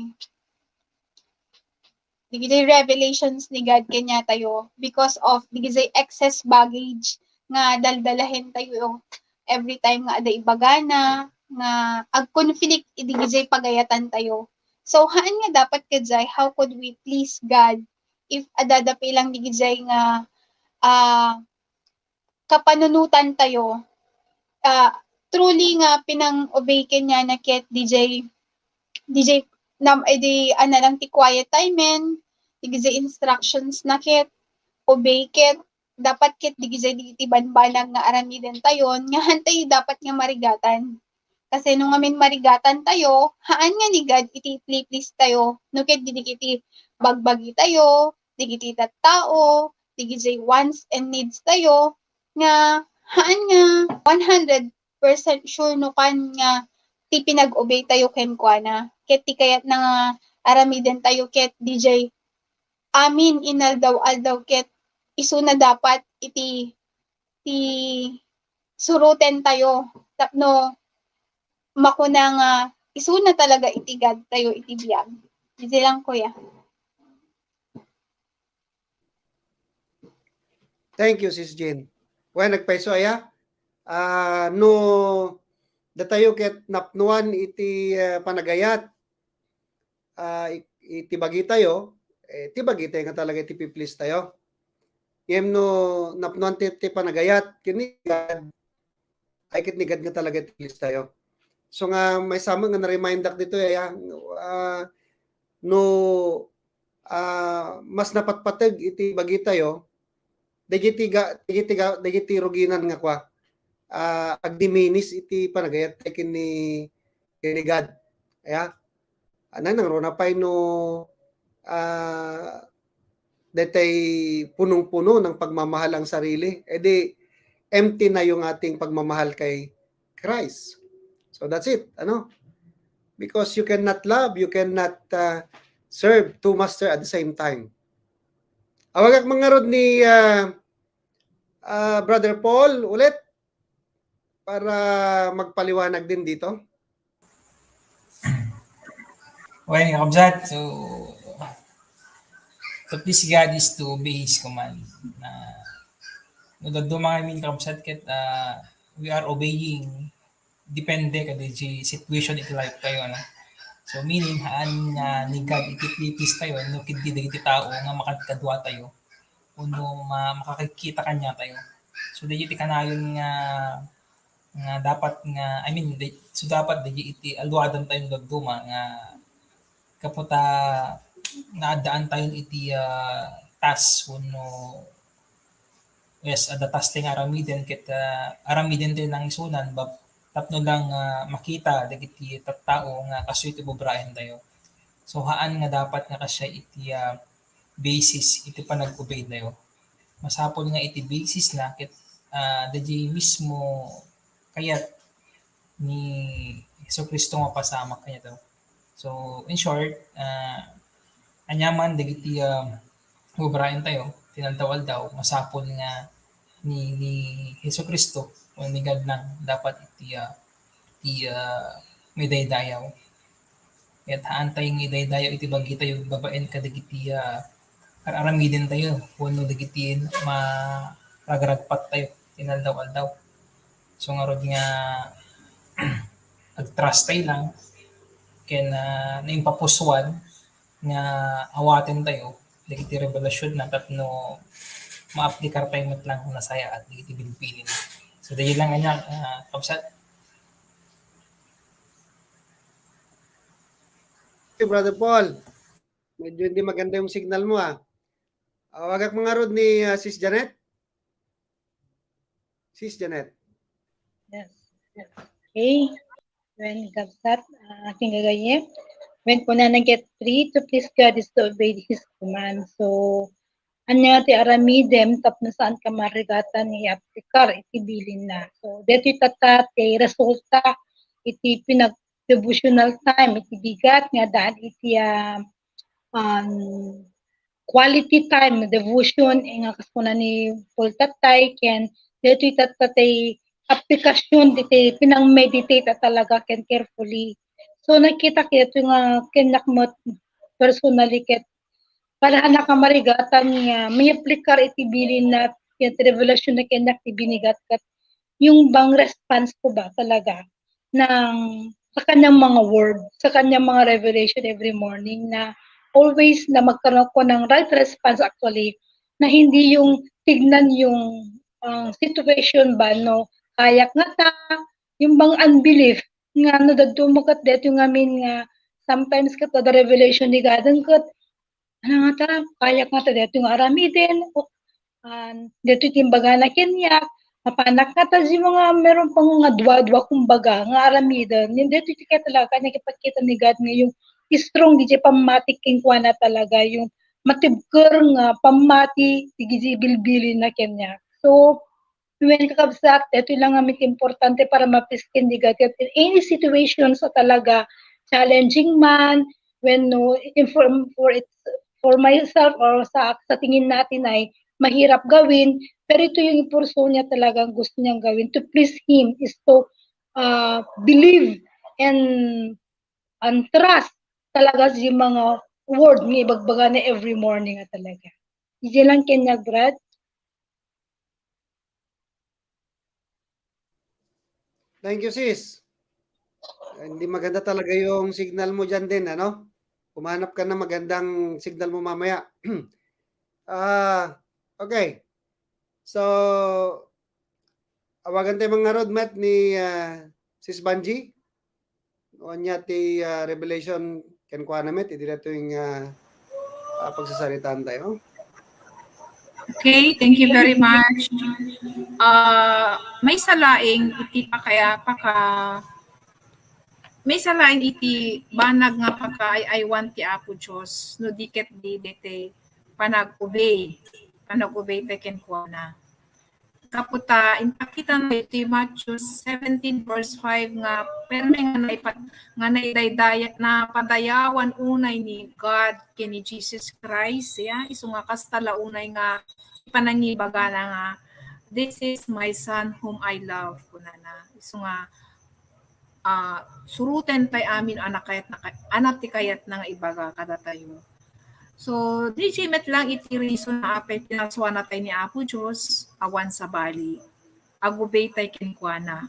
dagiti revelations ni God kaniatayo because of dagiti excess baggage nga daldalahen tayo every time nga adda ibagana, nga ag-conflict dagiti pagayatan tayo. So, haan nga dapat kadiay, how could we please God if adda pay lang dagiti nga, ah, kapanunotan tayo, ah, truly nga pinang-obey kaniana ket D J, D J nam-, eh, di, ano lang ti quiet time men, dagiti instructions na ket, obey ket, dapat ket dagiti, dagiti banbanag nga aramiden tayon, nga haan tayo dapat nga marigatan. Kasi no ngamin marigatan tayo, haan nga ni God iti ipli-please tayo, no ket dagiti bagbagi tayo, dagiti tattao, dagiti wants and needs tayo, nga haan nga one hundred percent sure no kan nga ti pinag-obey tayo kenkuana. Ket ti kayatna nga aramiden tayo ket D J amin inaldaw-aldaw ket isuna dapat iti, ti suroten tayo tapno makuna nga isuna talaga iti God tayo iti biag. Iti lang, kuya. Thank you, Sis Jean. Well, nagpayso aya. Ah, no datayo ket napnuan iti, ah, panagayat, ah, i-, iti bagi tayo, eh, ti bagi tayo nga talaga iti pi-please tayo. Ngem no napnuan ti, ti panagayat, ken ni God, ay ket ni God nga talaga iti pi-please tayo. So nga, maysa met nga na-remindak ditoy, aya, ah, no, ah, mas napatpateg iti bagi tayo, dagiti ga-, dagiti ga-, dagiti ruginan nga kua, ah, agdiminis iti panagayat tayo ken ni, ken ni God. Aya? Anay, nangruna pay no, ah, detay punong-puno ng pagmamahal ang sarili, edi empty na yung ating pagmamahal kay Christ. So that's it, ano? Because you cannot love, you cannot, ah, serve two master at the same time. Awagak man ngarud ni, ah, ah, Brother Paul ulit para magpaliwanag din dito. Well, kakabsat, so, to please God is to obey His command. Na, no, dadduma ngamin, kakabsat, ket, ah, we are obeying, depende kadi situation iti life tayo, ano? So, meaning, haan nga ni God iti pi-please tayo, no, ket dagiti tao nga makadkadua tayo, wenno ma-, makakikita kaniatayo. So, dagiti kanayon nga, nga dapat nga, I mean, da-, so dapat dagiti alluadan tayo dadduma nga gapu ta naaddaan tayo iti, ah, task wenno, yes, adda task tayo nga aramiden ket, ah, aramiden tayo nangisunan bab-, tapno lang, ah, makita dagiti tattao nga kastoy ti ubraen tayo. So, haan nga dapat nga kasdiay iti, ah, basis iti panag-obey tayo. Masapul nga iti basis na ket, ah, dagiti mismo kayat ni Jesu-Cristo nga mapasamak kaniatayo. So, in short, ah, aniaman dagiti, ah, ubraen tayo, ti inaldaw-aldaw, masapul nga ni, ni Jesu-Cristo o ni God lang dapat iti, ah, ti, ah, maidaydayaw. Ket haan tayo nga idaydayaw iti bagi tayo babaen kadagiti, ah, ar-aramiden tayo wenno dagiti ma-, ragragpat tayo ti inaldaw-aldaw. So, ngarud nga agtrust tayo lang ken, ah, naimpapusuan nga awaten tayo dagiti revelationna tapno maaplikar tayo met lang nasayaat dagiti bilbilin. So, dagiti lang ania, ah, kabsat. Hey, Brother Paul, medyo hindi maganda yung signal mo, ah. Awagak man ngarud ni, ah, Sis Janet. Sis Janet. Yes. Okay. Wen, kabsat, ah, aking gagayyem. Wen, kunana ket three, to please God is to obey His command. So, ania ti aramidem tapno saanka marigatan nga aplikar iti bilinna. So, daytoy tatta ti resulta iti pinag-, devotional time iti bigat nga daan iti, ah, um, quality time, devotion, eh, nga kas kuna ni Paul tattay, ken daytoy tatta ti aplikasyon diti pinang-meditate a talaga ken carefully. So, nakita ket nga ken nakmet personally ket para haan a marigatan nga maaplikar iti bilin na, iti revelation na kaniak ti binigat, ket yung bang response ko ba talaga ng, sa kanyang mga word, sa kanyang mga revelation every morning, na always na magkaroon ko ng right response actually, na hindi yung tignan yung, ah, situation ba, no? Kayak nga ta, yung bang unbelief, nga no, dadto mo ket daytoy ngamin nga sometimes ket adda revelation ni God, ket ano nga ta, kayak nga ta daytoy nga aramiden, o, ah, daytoy ti imbagana kaniak, mapanak nga ta di mga meron pang nga dua-dua kumbaga nga aramiden. Nen daytoy ti kaya talaga nakipagkita ni God nga yung strong di pammati kenkuana talaga, yung matibker nga pammati ti bilbilin na kaniak. So, when kakabsat, daytoy lang nga importante para mapisken di gagat in any situations a talaga challenging man, when no, in for, for it, for myself or sa, sa tingin natin ay mahirap gawin, pero ito yung purso niya talagang gusto niyang gawin to please Him is to, uh, believe and, and trust talaga sa mga word nga ibagbaga na every morning nga talaga. Ije lang kaniak, Brad. Thank you, sis. Hindi maganda talaga yung signal mo dyan din, ano? Humanap ka na magandang signal mo mamaya. Ah, okay. So, awagan tayo mga roadmate ni, ah, Sis Banji. Ania ti, ah, revelation kenkuana met, idi daytoy nga, ah, pagsasaritaan tayo. Okay, thank you very much. Ah, maysa laeng iti pakaya-, paka-, maysa laeng iti banag nga pakaay-aywan ti Apo Dios, no di ket di daytoy panag-obey, panag-obey tayo kenkuana. Gapu ta, impakita na iti Matthew seventeen verse five nga permi nga naipa-, nga naidaydaya-, napadayawan unay ni God ken ni Jesus Christ, ya, isu nga kasta la unay nga panangibagana nga, "This is my son whom I love," kunana. Isu nga, ah, suroten tay amin a nakayat na, a na ti kayatna nga ibaga kadatayo. So, di met lang iti reason nga apay pinarsuana tay ni Apo Dios, awan sabali, agubey tay kenkuana.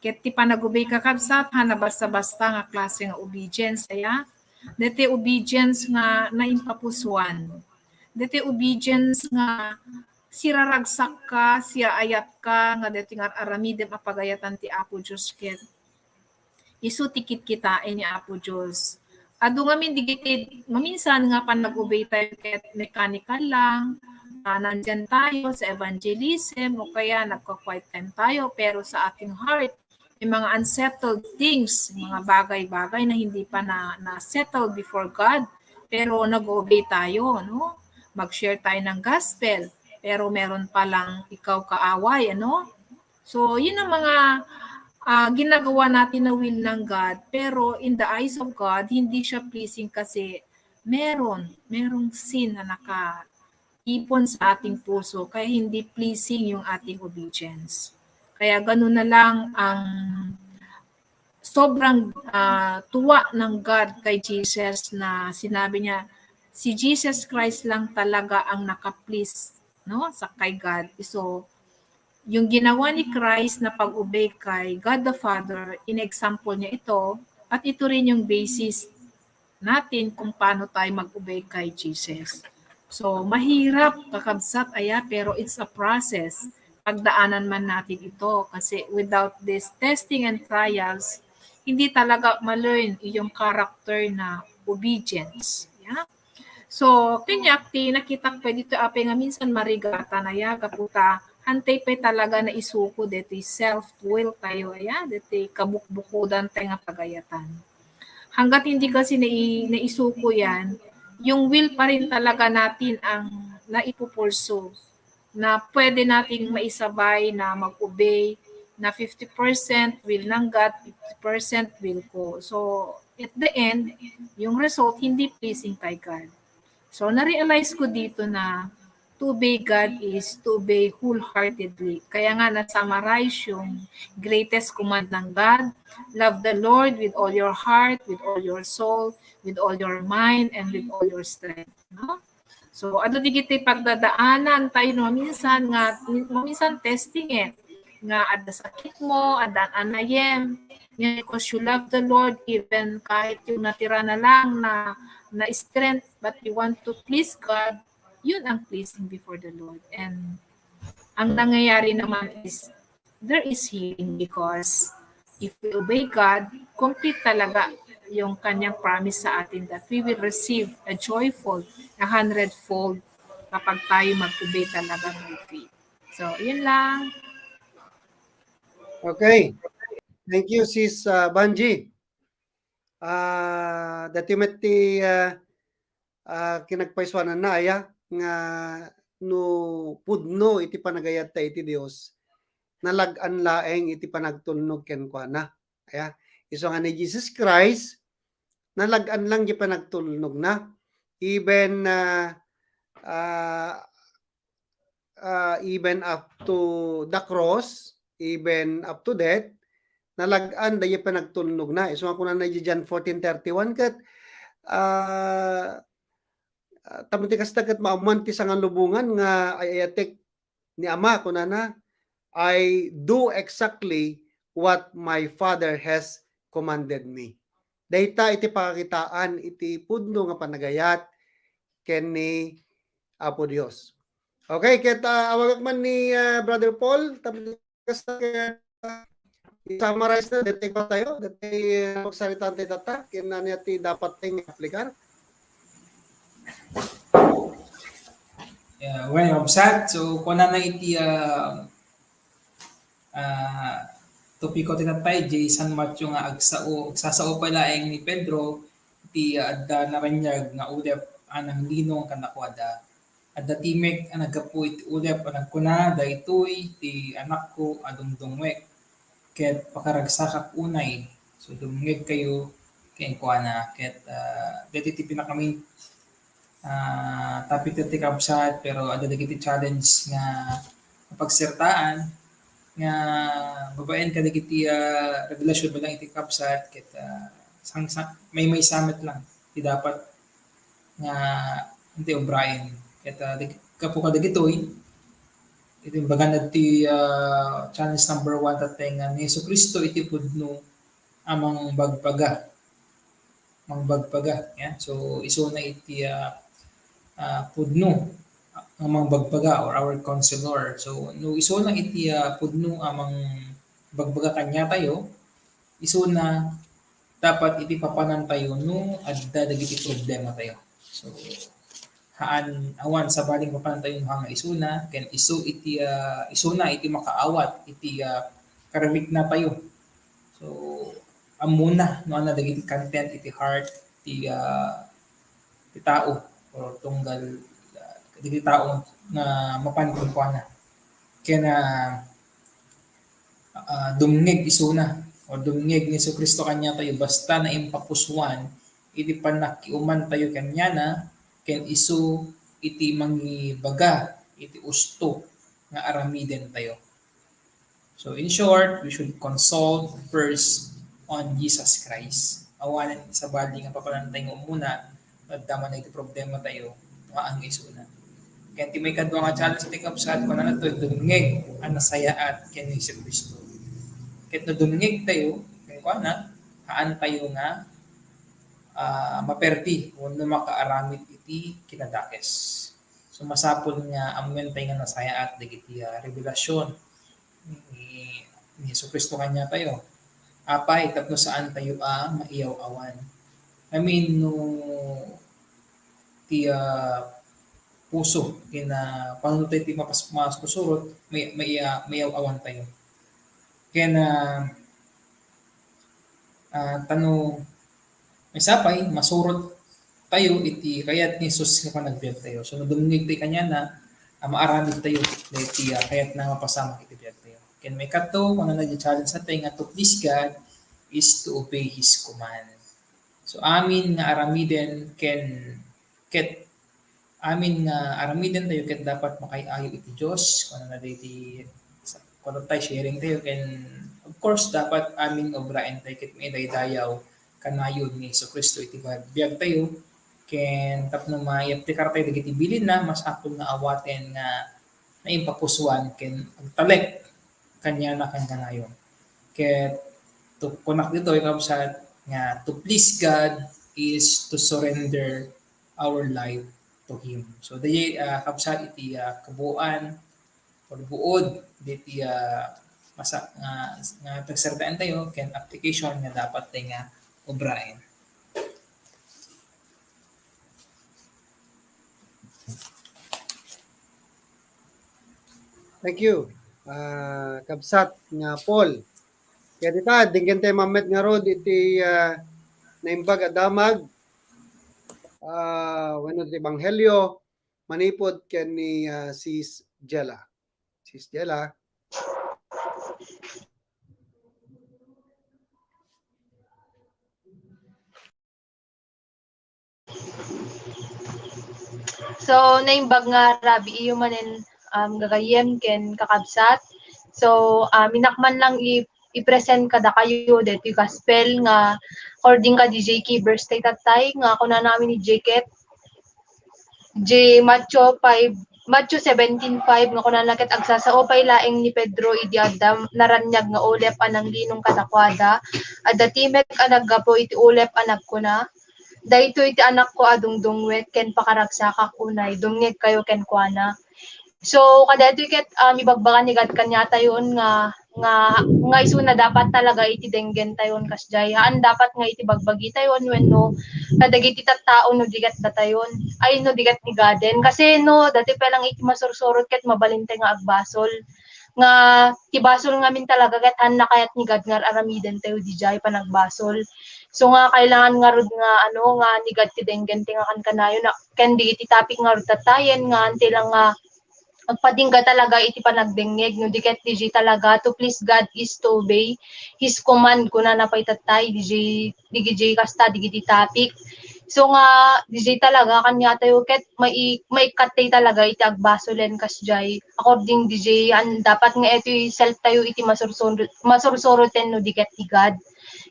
Ket ti panagubey, kakabsat, haan a basta-basta nga klase nga obedience, aya? Daytoy obedience nga naimpapusuan. Daytoy obedience nga siraragsakka, siayatka, nga daytoy nga ar-aramidem a pagayatan ti Apo Dios ket isu ti kitkitaen ni Apo Dios. Adu ngamin dagiti maminsan nga panag-obey tayo ket mechanical lang, ah, nandiyan tayo sa evangelism o kaya nagko-quiet time tayo, pero sa ating heart, may mga unsettled things, mga bagay-bagay na hindi pa na, na-settle before God, pero nag-obey tayo, no? Mag-share tayo ng gospel, pero meron palang ikaw kaaway, ano? So, yun ang mga, ah, ginagawa natin na will ng God, pero in the eyes of God, hindi siya pleasing kasi meron, merong sin na nakaipon sa ating puso, kaya hindi pleasing yung ating obedience. Kaya ganun na lang ang sobrang, ah, tuwa ng God kay Jesus na sinabi niya, si Jesus Christ lang talaga ang naka-please, no, sa kay God. So, yung ginawa ni Christ na pag-obey kay God the Father, in-example niya ito, at ito rin yung basis natin kung paano tayo mag-obey kay Jesus. So, mahirap, kakabsat, aya, pero it's a process. Pagdaanan man natin ito kasi without this testing and trials, hindi talaga ma-learn yung character na obedience. Yeah? So, kaniak ti nakitak pay dito, apay nga minsan marigatan, aya, gapu ta, hantay pay talaga naisuko ditoy self-will tayo, aya, ditoy kabukbukodan tayo nga pagayatan. Hanggat hindi kasi nai-, naisuko yan, yung will pa rin talaga natin ang naipupulso na pwede nating maisabay na mag-obey na fifty percent will ng God, fifty percent will ko. So, at the end, yung result, hindi pleasing kay God. So, na-realize ko dito na to obey God is to obey wholeheartedly. Kaya nga, na-summarize yung greatest command ng God, "Love the Lord with all your heart, with all your soul, with all your mind, and with all your strength." No? So, adu digiti pagdadaanan tayo no minsan nga, minsan testing eh, nga adda sakit mo, adda anayem, nga because you love the Lord, even kahit yung natira na lang na, na strength, but you want to please God, yun ang pleasing before the Lord. And ang nangyayari naman is, there is healing because if we obey God, complete talaga yung kanyang promise sa atin that we will receive a joyful, a hundredfold kapag tayo mag-obey talaga by faith. So, yun lang. Okay. Thank you, Sis uh, Banji. Uh, dati met ti uh, uh, kinagpaisuanan na aya nga no pudno iti panagayat ta iti Dios, nalag-an laeng iti panagtulnog kenkuana. Aya, isu nga ni Jesus Christ, nalag-an lang di panagtulnogna. Even uh, uh, uh, even up to the cross, even up to death, nalag-an da di panagtulnogna. Isu nga kunana di John fourteen thirty-one ket uh, uh, tapno ti kasta ket maammuan ti sangalubongan nga ay-ayatek ni Ama, kunana, "I do exactly what my Father has commanded me." Dayta iti pakakitaan iti pudno nga panagayat ken ni Apo Dios. Okay, ket uh, awagak man ni uh, Brother Paul, tapos i-summarize na, detay pa tayo, detay uh, pagsaritaan tayo tata, kinanya ti dapat ting aplikar. Yeah, well, obsat, so kuna na iti uh, uh, topiko ti tatay, di San Mateo nga agsao, agsasao pa laeng ni Pedro, ti uh, adda naranyag nga ulep anang linong kanakuada. Adda timek a naggapu iti ulep a nagkuna, "Daytoy ti anakko a dumdumngek, ket pakaragsakak unay." So, dumngegkayo kenkuana. Ket uh, daytoy ti pinakamin uh, topic ti kabsat, pero adda dagiti challenge nga pagsertaan nga babaen kadagiti uh, revelasyon balang iti kabsat, ket uh, sang, sang, may may summit lang ti dapat nga anti O'Brien. Ket uh, gapu kadagitoy, iti imbagan ti uh, challenge number one tatay nga ni Jesu Cristo iti pudno a mangbagbaga. Mangbagbaga. Yeah? So, isuna iti uh, uh, pudno a mangbagbaga or our counselor. So, no isuna iti uh, pudno a mangbagbaga kaniatayo, isuna dapat iti papanantayo no adda dagiti problematayo. So, haan, awan sabali nga papanantayo no haan nga isuna, ken isu iti uh, isuna iti makaawat iti uh, karariknatayo. So, ammona no ania dagiti content iti heart ti uh, ti tao or tunggal uh, dagiti tao nga mapan kenkuana. Ken uh, uh, dumngeg isuna o dumngeg ni Jesu Cristo kaniatayo basta naimpapusuan iti pannakkiumantayo kaniana ken isu iti mangibaga iti usto nga aramidentayo. So in short, we should consult first on Jesus Christ. Awanen sabali nga papanantayo nga umuna, adda man iti problematayo, nga ang isuna. Ken ti maikadua nga challenge ti kabsat, kunana to, dumngeg a nasayaat ken ni Jesu Cristo. Ket no dumngegtayo kenkuana, haantayo nga uh, maperdi wenno makaaramid iti kinadakes. So masapul nga ammoentayo nga nasayaat dagiti uh, revelasyon ni, ni Jesu Cristo kaniatayo. Apay, tapno saantayo a maiyaw-awan. I mean, no ti uh, puso, ti na panunotayo ti mapas, masusurot, may, may, uh, maiyaw-awan tayo. Ken uh, uh, tano, may sapay, masurot tayo iti kayat ni Jesus nga panagbiagtayo. So, no dumngegtayo kaniana, uh, maaramid tayo dagiti uh, kayat na mapasamak iti biagtayo. Ken maikadto, kunana di challenge natin nga to please God is to obey His command. So, amin nga aramiden ken ket amin nga aramiden tayo ket dapat makaay-ayo iti Dios. Kunana dagiti kunana tayo sharing tayo ken of course dapat amin nga obraen tayo ket maidaydayaw kanayon ni Jesu Cristo iti biag tayo. ken tapno maiplikar tayo dagiti bilinna, masapul nga awaten nga naimpapusoan ken agtalek kaniana ken kanayon. Ket to, kunak ditoy, kabsat, nga to please God is to surrender our life to Him. So, daydi, ah, kabsat, iti, ah, kabuoan, pagbuod diti, ah, masa-, nga, nga pagsaraktaentayo ken application nga dapat tayo nga obraen. Thank you, ah, kabsat nga Paul. Kaya dita, dinggen tayo mammet ngarud iti, ah, naimbag a damag, ah, wenno iti ebanghelio, manipud ken ni, ah, Sis Jella. Sis Jella. So, naimbag nga rabii manen, um, gagayyem ken kakabsat. So, um, inak man lang i-, i-present kadakayo daytoy gospel nga according ka D J Kibers tay tattay nga kunana amin ni J ket, J Matthew five, Matthew seventeen five nga kunana ket, "Agsasao pay laeng ni Pedro idi adda naraniag nga ulep a nanglinong kadakuada. Adda timek a naggapu iti ulep a nagkuna, 'Daytoy ti Anakko a dungdungngoek ken pakaragsakak unay, dumngegkayo kenkuana.'" So, kadaytoy ket, um, ibagbaga ni God kaniatayon nga, nga, nga isuna dapat talaga iti denggentayon kasdiay. Haan dapat nga iti bagbagitayon wenno kadagiti tattao no di ket datayon, ay, no di ket ni Gaden. Kasi no, dati pa lang iti masursurot ket mabalin tayo nga agbasol. Nga ti basol ngamin talaga ket haan na kayat ni God nga ar-aramiden tayo didiay panagbasol. So nga kailangan ngarud nga, ano, nga ni God ti denggente nga kankanayon, ken dagiti topic ngarud tattayen nga haan ti lang nga agpadingga talaga iti panagdengngeg, no di ket didiay talaga, to please God is to obey His command, kunana pay tattay, didiay, didiay kasta, dagiti topic. So nga, didiay talaga, kaniatayo ket mai-, maikkat tayo talaga iti agbasolen kasdiay. According didiay, an-, dapat nga itoy self tayo iti masursurot, masursuroten no di ket ni God.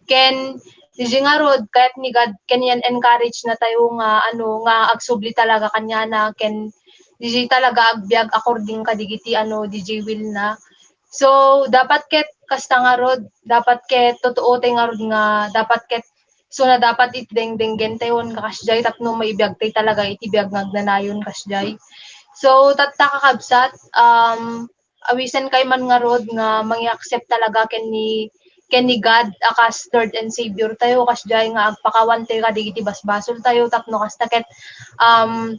Ken, didiay ngarud, kayat ni God, ken yan encourage na tayo nga, ano, nga agsubli talaga kaniana, ken didiay talaga agbiag according kadigiti, ano, didiay will na. So, dapat ket kasta ngarud, dapat ket totoo tay ngarud nga dapat ket isuna dapat iti dengdenggen tayon nga kasdiay tapno maibiag tay talaga iti biag nga agnanayon kasdiay. So, tatta kakabsat, um, awisen kay man ngarud nga mangi-accept talaga ken ni, ken ni God a kas Lord and Savior tayo, kasdiay nga agpakawan tayo kadigiti basbasol tayo, tapno kasta ket, um,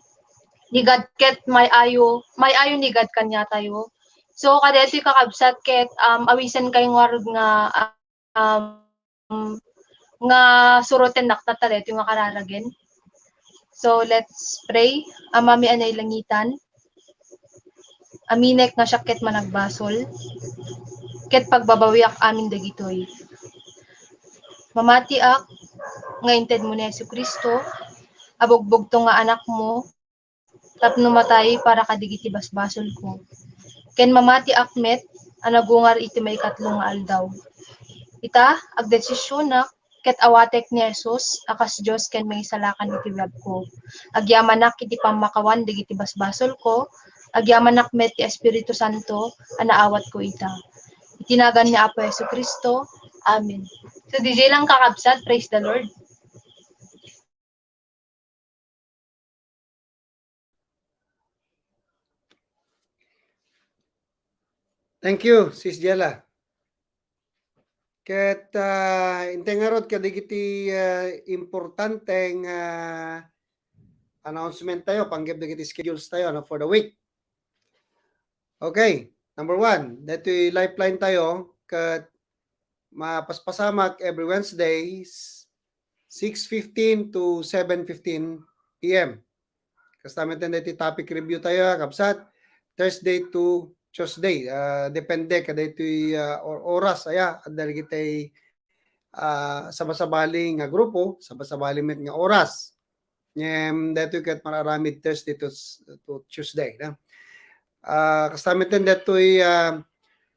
ni God ket may ayo, may ayo ni God kaniatayo. So, kadaytoy kakabsat ket, um, awisen kay ngarud nga, um, nga surotennak tatta daytoy nga kararagen. So, let's pray. Amami a nailangitan, aminek nga siak ket managbasol, ket pagbabawiak amin dagitoy. Mamatiak nga intedmo ni Jesu-Cristo a bugbugtong nga Anakmo, tapno matay para kadigiti basbasolko. Ken mamatiak met a nagungar iti maikatlo nga aldaw. Ita, agdesisionak ket awatek ni Jesus a kas Dios ken Mangisalakan iti biagko. Agyamanak iti pammakawan dagiti basbasolko, agyamanak met ti Espiritu Santo a naawatko ita. Iti nagan ni Apo Jesu-Cristo. Amen. So, didiay lang kakabsat, praise the Lord. Thank you, Sis Jella. Ket, ah, intay ngarud kadagiti, ah, importante nga, ah, announcement tayo, panggep dagiti schedules tayo, no, for the week. Okay, number one, daytoy lifeline tayo, ket mapaspasamak every Wednesdays, six fifteen to seven fifteen P M. Kasta met daytoy topic review tayo, ha, kabsat, Thursday to Tuesday. Ah, depende kadaytoy, ah, or-, oras, aya, adda dagiti, ah, sabasabali nga grupo, sabasabali met nga oras. Ngem daytoy ket mararamid Thursday to, to Tuesday, no? Ah, kasta met daytoy, ah,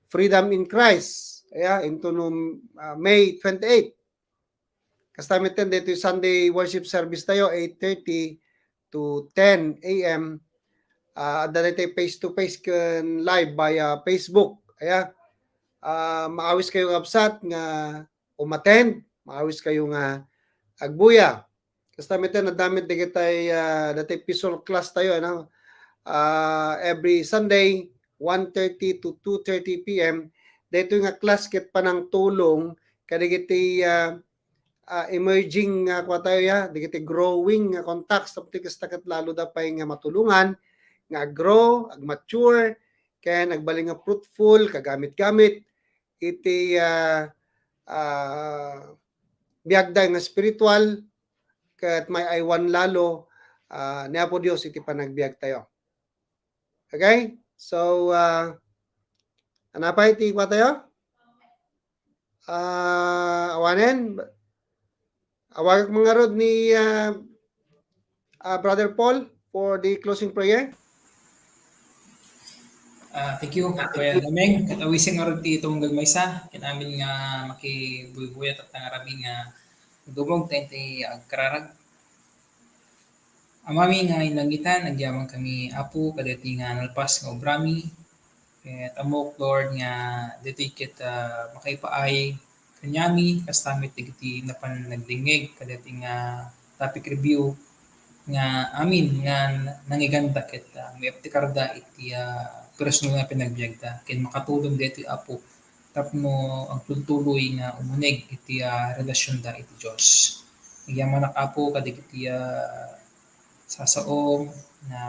Freedom in Christ, aya, intono, ah, May twenty-eight. Kasta metten daytoy Sunday worship service tayo, eight thirty to ten a m. Ah, adda daytoy face to face ken live via Facebook. Aya, ah, maawis kayo nga absat nga umattend, maawis kayo nga agbuya. Kasta metten, adda met dagitay, ah, daytoy visual class tayo, ano? Ah, every Sunday, one thirty to two thirty p m. Daytoy nga class ket panangtulong kadagiti, ah, ah, emerging nga kua tayo, ya, dagiti growing nga contacts, tapno kasta ket lalo da pay nga matulongan nga ag-grow, ag-mature, ken agbalin nga fruitful, kagamit-gamit iti, ah, ah, biagda nga spiritual, ket maay-aywan lalo, ah, ni Apo Dios iti panagbiag tayo. Okay? So, ah, ano pa iti kua tayo? Ah, awanen, awagak man ngarud ni, ah, ah, Brother Paul for the closing prayer. Ah, thank you, Kuya Domeng. Ket awisin ngarud ti tumunggal maysa ken amin nga makibuybuyat ket nangarami nga dumog ta iti agkararag. Amami nga inlangitan, agyamankami, Apo, kadaytoy nga nalpas nga obrami. Ket ammok, Lord, nga daytoy ket, ah, makaipaay kaniami, kasta met dagiti napan nagdengngeg kadaytoy nga topic review nga amin nga nangiganda ket, ah, maiptekarda iti, ah, personal nga panagbiagda. Ken makatulong daytoy, Apo, tapno agtultuloy nga umuneg iti, ah, relasionda iti Dios. Agyamanak, Apo, kadagiti, ah, sasaom nga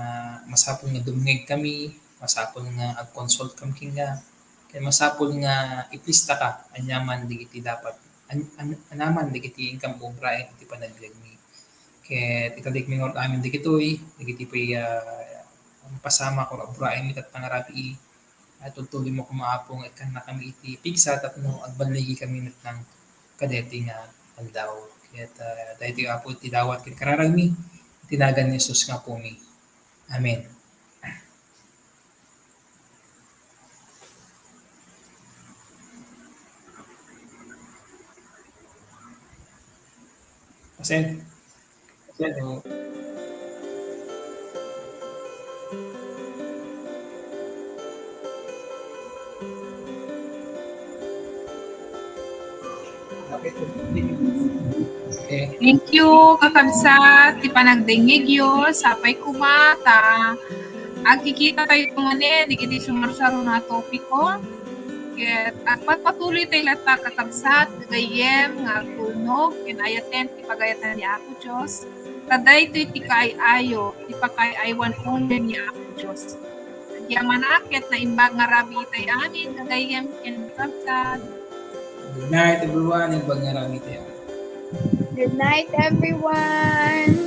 masapul nga dumngegkami, masapul nga agkonsultkam kenka, ken masapul nga iplistaka aniaman dagiti dapat, an-, an-, aniaman dagiti inkam ubraen iti panagbiagmi. Ket ikadikmi ngarud amin dagitoy, dagiti pay, ah, pasamak ken ubraenmi ket pangarabii, ah, tultuloymo koma, Apo, nga ikkannakami iti pigsa tapno agballigikami met nang kadaytoy nga aldaw. Ket, ah, daytoy, Apo, ti dawat ken kararagmi, iti nagan ni Jesus nga Apomi. Amen. Pasen. So, okay. Thank you, kakabsat, ti panagdengngegyo. Sapay koma ta agkikita tayo manen dagiti sumarsaro nga topiko. Ket agpatpatuloy tayo latta, kakabsat, gagayyem nga agtulnog ken ayaten ti pagayatan ni Apo Dios. Ta daytoy ti kaay-ayo, ti pakaay-aywan uneg ni Apo Dios. Agyamanak ket naimbag nga rabii tayo amin, gagayyem ken kakabsat. Good night, everyone. Imbag nga rabii tayo. Good night, everyone.